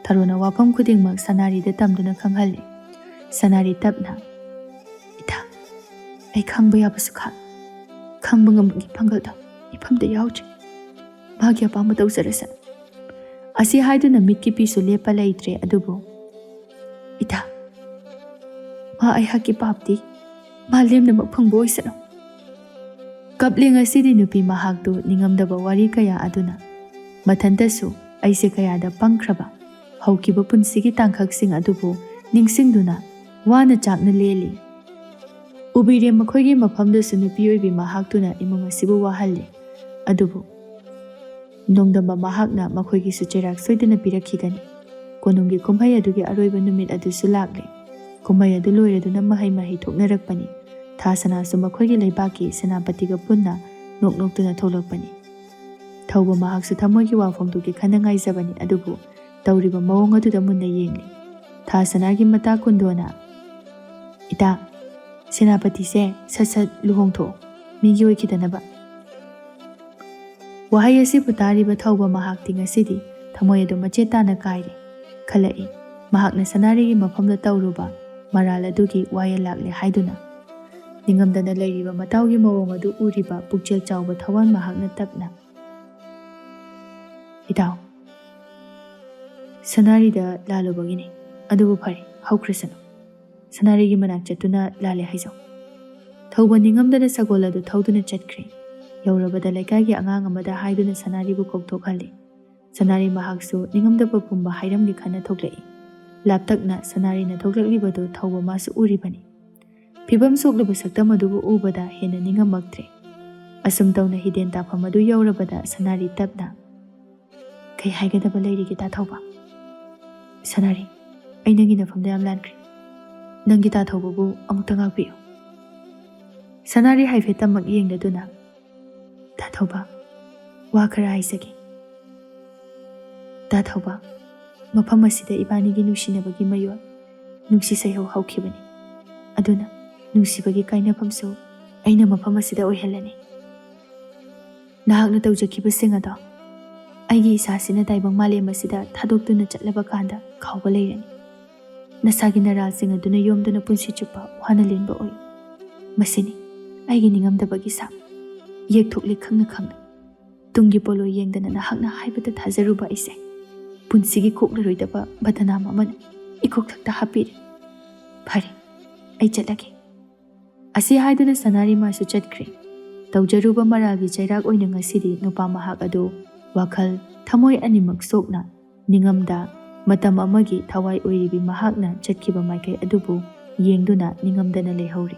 ꯊꯔꯣꯅ ꯋꯥꯐꯝ ꯈꯨꯗꯤꯡꯃꯛ ꯁꯅꯥꯔꯤꯗ ꯇꯝꯗꯨꯅ ꯈꯪꯍꯜꯂꯦ꯫ ꯁꯅꯥꯔꯤ ꯇꯞꯅ, "ꯏꯇꯥ, ꯑꯩ ꯈꯪꯕ ꯌꯥꯕꯁꯨ ꯈꯥꯡ, ꯈꯪꯕ ꯉꯝꯕꯒꯤ ꯄꯥꯡꯒꯜꯗꯣ ꯏꯐꯝꯗ ꯌꯥꯎꯗ꯭ꯔꯦ꯫ ꯃꯥꯒꯤ ꯑꯄꯥꯝꯕ ꯇꯧꯖꯔꯁꯅꯨ"꯫ ꯑꯁꯤ ꯍꯥꯏꯗꯨꯅ ꯃꯤꯠꯀꯤ ꯄꯤꯁꯨ ꯂꯦꯞꯄ ꯂꯩꯇ꯭ꯔꯦ꯫ ꯑꯗꯨꯕꯨ, "ꯏꯇꯥ, ꯃꯥ ꯑꯩꯍꯥꯛꯀꯤ ꯄꯥꯞꯇꯤ ꯃꯥ ꯂꯦꯝꯅꯃꯛ ꯐꯪꯕ ꯑꯣꯏꯁꯅꯨ"꯫ ꯀꯞꯂꯦ ꯉꯁꯤꯗꯤ ꯅꯨꯄꯤ ꯃꯍꯥꯛꯇꯨ ꯅꯤꯡꯉꯝꯗꯕ ꯋꯥꯔꯤ ꯀꯌꯥ ꯑꯗꯨꯅ꯫ ꯃꯊꯟꯇꯁꯨ ꯑꯩꯁꯦ ꯀꯌꯥꯗ ꯄꯪꯈ꯭ꯔꯕ, ꯍꯧꯈꯤꯕ ꯄꯨꯟꯁꯤꯒꯤ ꯇꯥꯡꯀꯛꯁꯤꯡ ꯑꯗꯨꯕꯨ ꯅꯤꯡꯁꯤꯡꯗꯨꯅ ꯋꯥꯅ ꯆꯥꯛꯅ ꯂꯦꯜꯂꯤ꯫ ꯎꯕꯤꯔꯦ ꯃꯈꯣꯏꯒꯤ ꯃꯐꯝꯗꯁꯨ ꯅꯨꯄꯤ ꯑꯣꯏꯕꯤ ꯃꯍꯥꯛꯇꯨꯅ ꯏꯃꯨꯡ ꯑꯁꯤꯕꯨ ꯋꯥꯍꯜꯂꯤ꯫ ꯑꯗꯨꯕꯨ ꯅꯣꯡꯗꯝꯕ ꯃꯍꯥꯛꯅ ꯃꯈꯣꯏꯒꯤꯁꯨ ꯆꯩꯔꯥꯛ ꯁꯣꯏꯗꯅ ꯄꯤꯔꯛꯈꯤꯒꯅꯤ꯫ ꯀꯣꯅꯨꯡꯒꯤ ꯀꯨꯝꯍꯩ ꯑꯗꯨꯒꯤ ꯑꯔꯣꯏꯕ ꯅꯨꯃꯤꯠ ꯑꯗꯨꯁꯨ ꯂꯥꯛꯂꯦ꯫ ꯀꯨꯝꯍꯩ ꯑꯗꯨ ꯂꯣꯏꯔꯗꯨꯅ ꯃꯍꯩ ꯃꯍꯩ ꯊꯣꯛꯅꯔꯛꯄꯅꯤ꯫ ꯊꯥ ꯁꯅꯥꯁꯨ ꯃꯈꯣꯏꯒꯤ ꯂꯩꯕꯥꯛꯀꯤ ꯁꯦꯅꯥꯄꯇꯤꯒ ꯄꯨꯟꯅ ꯅꯣꯛ ꯅꯣꯛꯇꯨꯅ ꯊꯣꯛꯂꯛꯄꯅꯤ꯫ ꯊꯧꯕ ꯃꯍꯥꯛꯁꯨ ꯊꯃꯣꯏꯒꯤ ꯋꯥꯐꯝꯗꯨꯒꯤ ꯈꯟꯅ ꯉꯥꯏꯖꯕꯅꯤ, ꯑꯗꯨꯕꯨ ꯇꯧꯔꯤꯕ ꯃꯑꯣꯡ ꯑꯗꯨꯗ ꯃꯨꯟꯅ ꯌꯦꯡꯂꯤ꯫ ꯊꯥ ꯁꯅꯥꯒꯤ ꯃꯇꯥ ꯀꯨꯟꯗꯣꯅ, "ꯏꯇꯥ, ꯁꯦꯅꯥꯄꯇꯤꯁꯦ ꯁꯠ ꯁꯠ ꯂꯨꯍꯣꯡꯊꯣꯛꯑꯣ, ꯃꯤꯒꯤ ꯑꯣꯏꯈꯤꯗꯅꯕ"꯫ ꯋꯥꯍꯩ ꯑꯁꯤꯕꯨ ꯇꯥꯔꯤꯕ ꯊꯧꯕ ꯃꯍꯥꯛꯇꯤ ꯉꯁꯤꯗꯤ ꯊꯃꯣꯏ ꯑꯗꯨ ꯃꯆꯦꯠ ꯇꯥꯅ ꯀꯥꯏꯔꯦ꯫ ꯈꯜꯂꯛꯏ, ꯃꯍꯥꯛꯅ ꯁꯅꯥꯔꯤꯒꯤ ꯃꯐꯝꯗ ꯇꯧꯔꯨꯕ ꯃꯔꯥꯜ ꯑꯗꯨꯒꯤ ꯋꯥꯌꯦꯜ ꯂꯥꯛꯂꯦ ꯍꯥꯏꯗꯨꯅ꯫ ꯅꯤꯡꯉꯝꯗꯅ ꯂꯩꯔꯤꯕ ꯃꯇꯥꯎꯒꯤ ꯃꯑꯣꯡ ꯑꯗꯨ ꯎꯔꯤꯕ ꯄꯨꯛꯆꯦꯜ ꯆꯥꯎꯕ ꯊꯋꯥꯟ ꯃꯍꯥꯛꯅ ꯇꯞꯅ, "ꯏꯇꯥꯎ, ꯁꯅꯥꯔꯤꯗ ꯂꯥꯜꯂꯨꯕꯒꯤꯅꯤ꯫ ꯑꯗꯨꯕꯨ ꯐꯔꯦ, ꯍꯧꯈ꯭ꯔꯁꯅꯨ꯫ ꯁꯅꯥꯔꯤꯒꯤ ꯃꯅꯥꯛ ꯆꯠꯇꯨꯅ ꯂꯥꯜꯂꯦ ꯍꯥꯏꯖꯧ"꯫ ꯊꯧꯕ ꯅꯤꯡꯉꯝꯗꯅ ꯁꯒꯣꯜ ꯑꯗꯨ ꯊꯧꯗꯨꯅ ꯆꯠꯈ꯭ꯔꯦ꯫ ꯌꯧꯔꯕꯗ ꯂꯩꯀꯥꯏꯒꯤ ꯑꯉꯥꯡ ꯑꯃꯗ ꯍꯥꯏꯗꯨꯅ ꯁꯅꯥꯔꯤꯕꯨ ꯀꯧꯊꯣꯛꯍꯜꯂꯤ꯫ ꯁꯅꯥꯔꯤ ꯃꯍꯥꯛꯁꯨ ꯅꯤꯡꯉꯝꯗꯕ ꯄꯨꯝꯕ ꯍꯥꯏꯔꯝꯒꯦ ꯈꯟꯅ ꯊꯣꯛꯂꯛꯏ꯫ ꯂꯥꯞꯇꯛꯅ ꯁꯅꯥꯔꯤꯅ ꯊꯣꯛꯂꯛꯂꯤꯕꯗꯨ ꯊꯧꯕ ꯃꯥꯁꯨ ꯎꯔꯤꯕꯅꯤ꯫ ꯐꯤꯚꯝ ꯁꯣꯛꯂꯕ ꯁꯛꯇꯝ ꯑꯗꯨꯕꯨ ꯎꯕꯗ ꯍꯦꯟꯅ ꯅꯤꯡꯉꯝꯃꯛꯇ꯭ꯔꯦ꯫ ꯑꯁꯨꯝ ꯇꯧꯅ ꯍꯤꯗꯦꯟ ꯇꯥꯐꯝ ꯑꯗꯨ ꯌꯧꯔꯕꯗ ꯁꯅꯥꯔꯤ ꯇꯞꯅ, "ꯀꯩ ꯍꯥꯏꯒꯗꯕ ꯂꯩꯔꯤꯒꯦ ꯇꯥ ꯊꯧꯕ?" "ꯁꯅꯥꯔꯤ, ꯑꯩ ꯅꯪꯒꯤ ꯅꯐꯝꯗ ꯌꯥꯝ ꯂꯥꯟꯈ꯭ꯔꯦ꯫ ꯅꯪꯒꯤ ꯇꯥ ꯊꯧꯕꯕꯨ ꯑꯃꯨꯛꯇ ꯉꯥꯛꯄꯤꯌꯨ"꯫ ꯁꯅꯥꯔꯤ ꯍꯥꯏꯐꯦꯠꯇꯃꯛ ꯌꯦꯡꯂꯗꯨꯅ, "ꯇꯥ ꯊꯧꯕ, ꯋꯥ ꯈꯔ ꯍꯥꯏꯖꯒꯦ꯫ ꯇꯥ ꯊꯧꯕ, ꯃꯐꯝ ꯑꯁꯤꯗ ꯏꯕꯥꯅꯤꯒꯤ ꯅꯨꯡꯁꯤꯅꯕꯒꯤ ꯃꯌꯣꯜ, ꯅꯨꯡꯁꯤ ꯁꯩꯍꯧ ꯍꯧꯈꯤꯕꯅꯤ꯫ ꯑꯗꯨꯅ ꯅꯨꯡꯁꯤꯕꯒꯤ ꯀꯥꯏꯅꯐꯝꯁꯨ ꯑꯩꯅ ꯃꯐꯝ ꯑꯁꯤꯗ ꯑꯣꯏꯍꯜꯂꯅꯤ꯫ ꯅꯍꯥꯛꯅ ꯇꯧꯖꯈꯤꯕꯁꯤꯡ ꯑꯗꯣ ꯑꯩꯒꯤ ꯏꯁꯥꯁꯤꯅ ꯇꯥꯏꯕꯪ ꯃꯥꯂꯦꯝ ꯑꯁꯤꯗ ꯊꯥꯗꯣꯛꯇꯨꯅ ꯆꯠꯂꯕ ꯀꯥꯟꯗ ꯀꯥꯎꯕ ꯂꯩꯔꯅꯤ꯫ ꯅꯁꯥꯒꯤ ꯅꯔꯥꯜꯁꯤꯡ ꯑꯗꯨꯅ ꯌꯣꯝꯗꯨꯅ ꯄꯨꯟꯁꯤ ꯆꯨꯞꯄ ꯋꯥꯅ ꯂꯦꯟꯕ ꯑꯣꯏꯌꯨ꯫ ꯃꯁꯤꯅꯤ ꯑꯩꯒꯤ ꯅꯤꯡꯉꯝꯗꯕꯒꯤ ꯁꯥꯞ꯫ ꯌꯦꯛꯊꯣꯛꯂꯤ ꯈꯪꯅ ꯈꯪꯅ꯫ ꯇꯨꯡꯒꯤ ꯄꯣꯂꯣ ꯌꯦꯡꯗꯅ ꯅꯍꯥꯛꯅ ꯍꯥꯏꯕꯗ ꯊꯥꯖꯔꯨꯕ ꯑꯩꯁꯦ ꯄꯨꯟꯁꯤꯒꯤ ꯀꯣꯛꯂꯔꯣꯏꯗꯕ ꯕꯗꯅꯥꯝ ꯑꯃꯅ ꯏꯀꯣꯛꯊꯛꯇ ꯍꯥꯞꯄꯤꯔꯦ꯫ ꯐꯔꯦ, ꯑꯩ ꯆꯠꯂꯒꯦ꯫ ꯑꯁꯤ ꯍꯥꯏꯗꯨꯅ ꯁꯅꯥꯔꯤꯃꯥꯁꯨ ꯆꯠꯈ꯭ꯔꯦ꯫ ꯇꯧꯖꯔꯨꯕ ꯃꯔꯥꯜꯒꯤ ꯆꯩꯔꯥꯛ ꯑꯣꯏꯅ ꯉꯁꯤꯗꯤ ꯅꯨꯄꯥ ꯃꯍꯥꯛ ꯑꯗꯨ ꯋꯥꯈꯜ ꯊꯃꯣꯏ ꯑꯅꯤꯃꯛ ꯁꯣꯛꯅ ꯅꯤꯡꯉꯝꯗ ꯃꯇꯝ ꯑꯃꯒꯤ ꯊꯋꯥꯏ ꯑꯣꯏꯔꯤꯕꯤ ꯃꯍꯥꯛꯅ ꯆꯠꯈꯤꯕ ꯃꯥꯏꯀꯩ ꯑꯗꯨꯕꯨ ꯌꯦꯡꯗꯨꯅ ꯅꯤꯡꯉꯝꯗꯅ ꯂꯩꯍꯧꯔꯤ꯫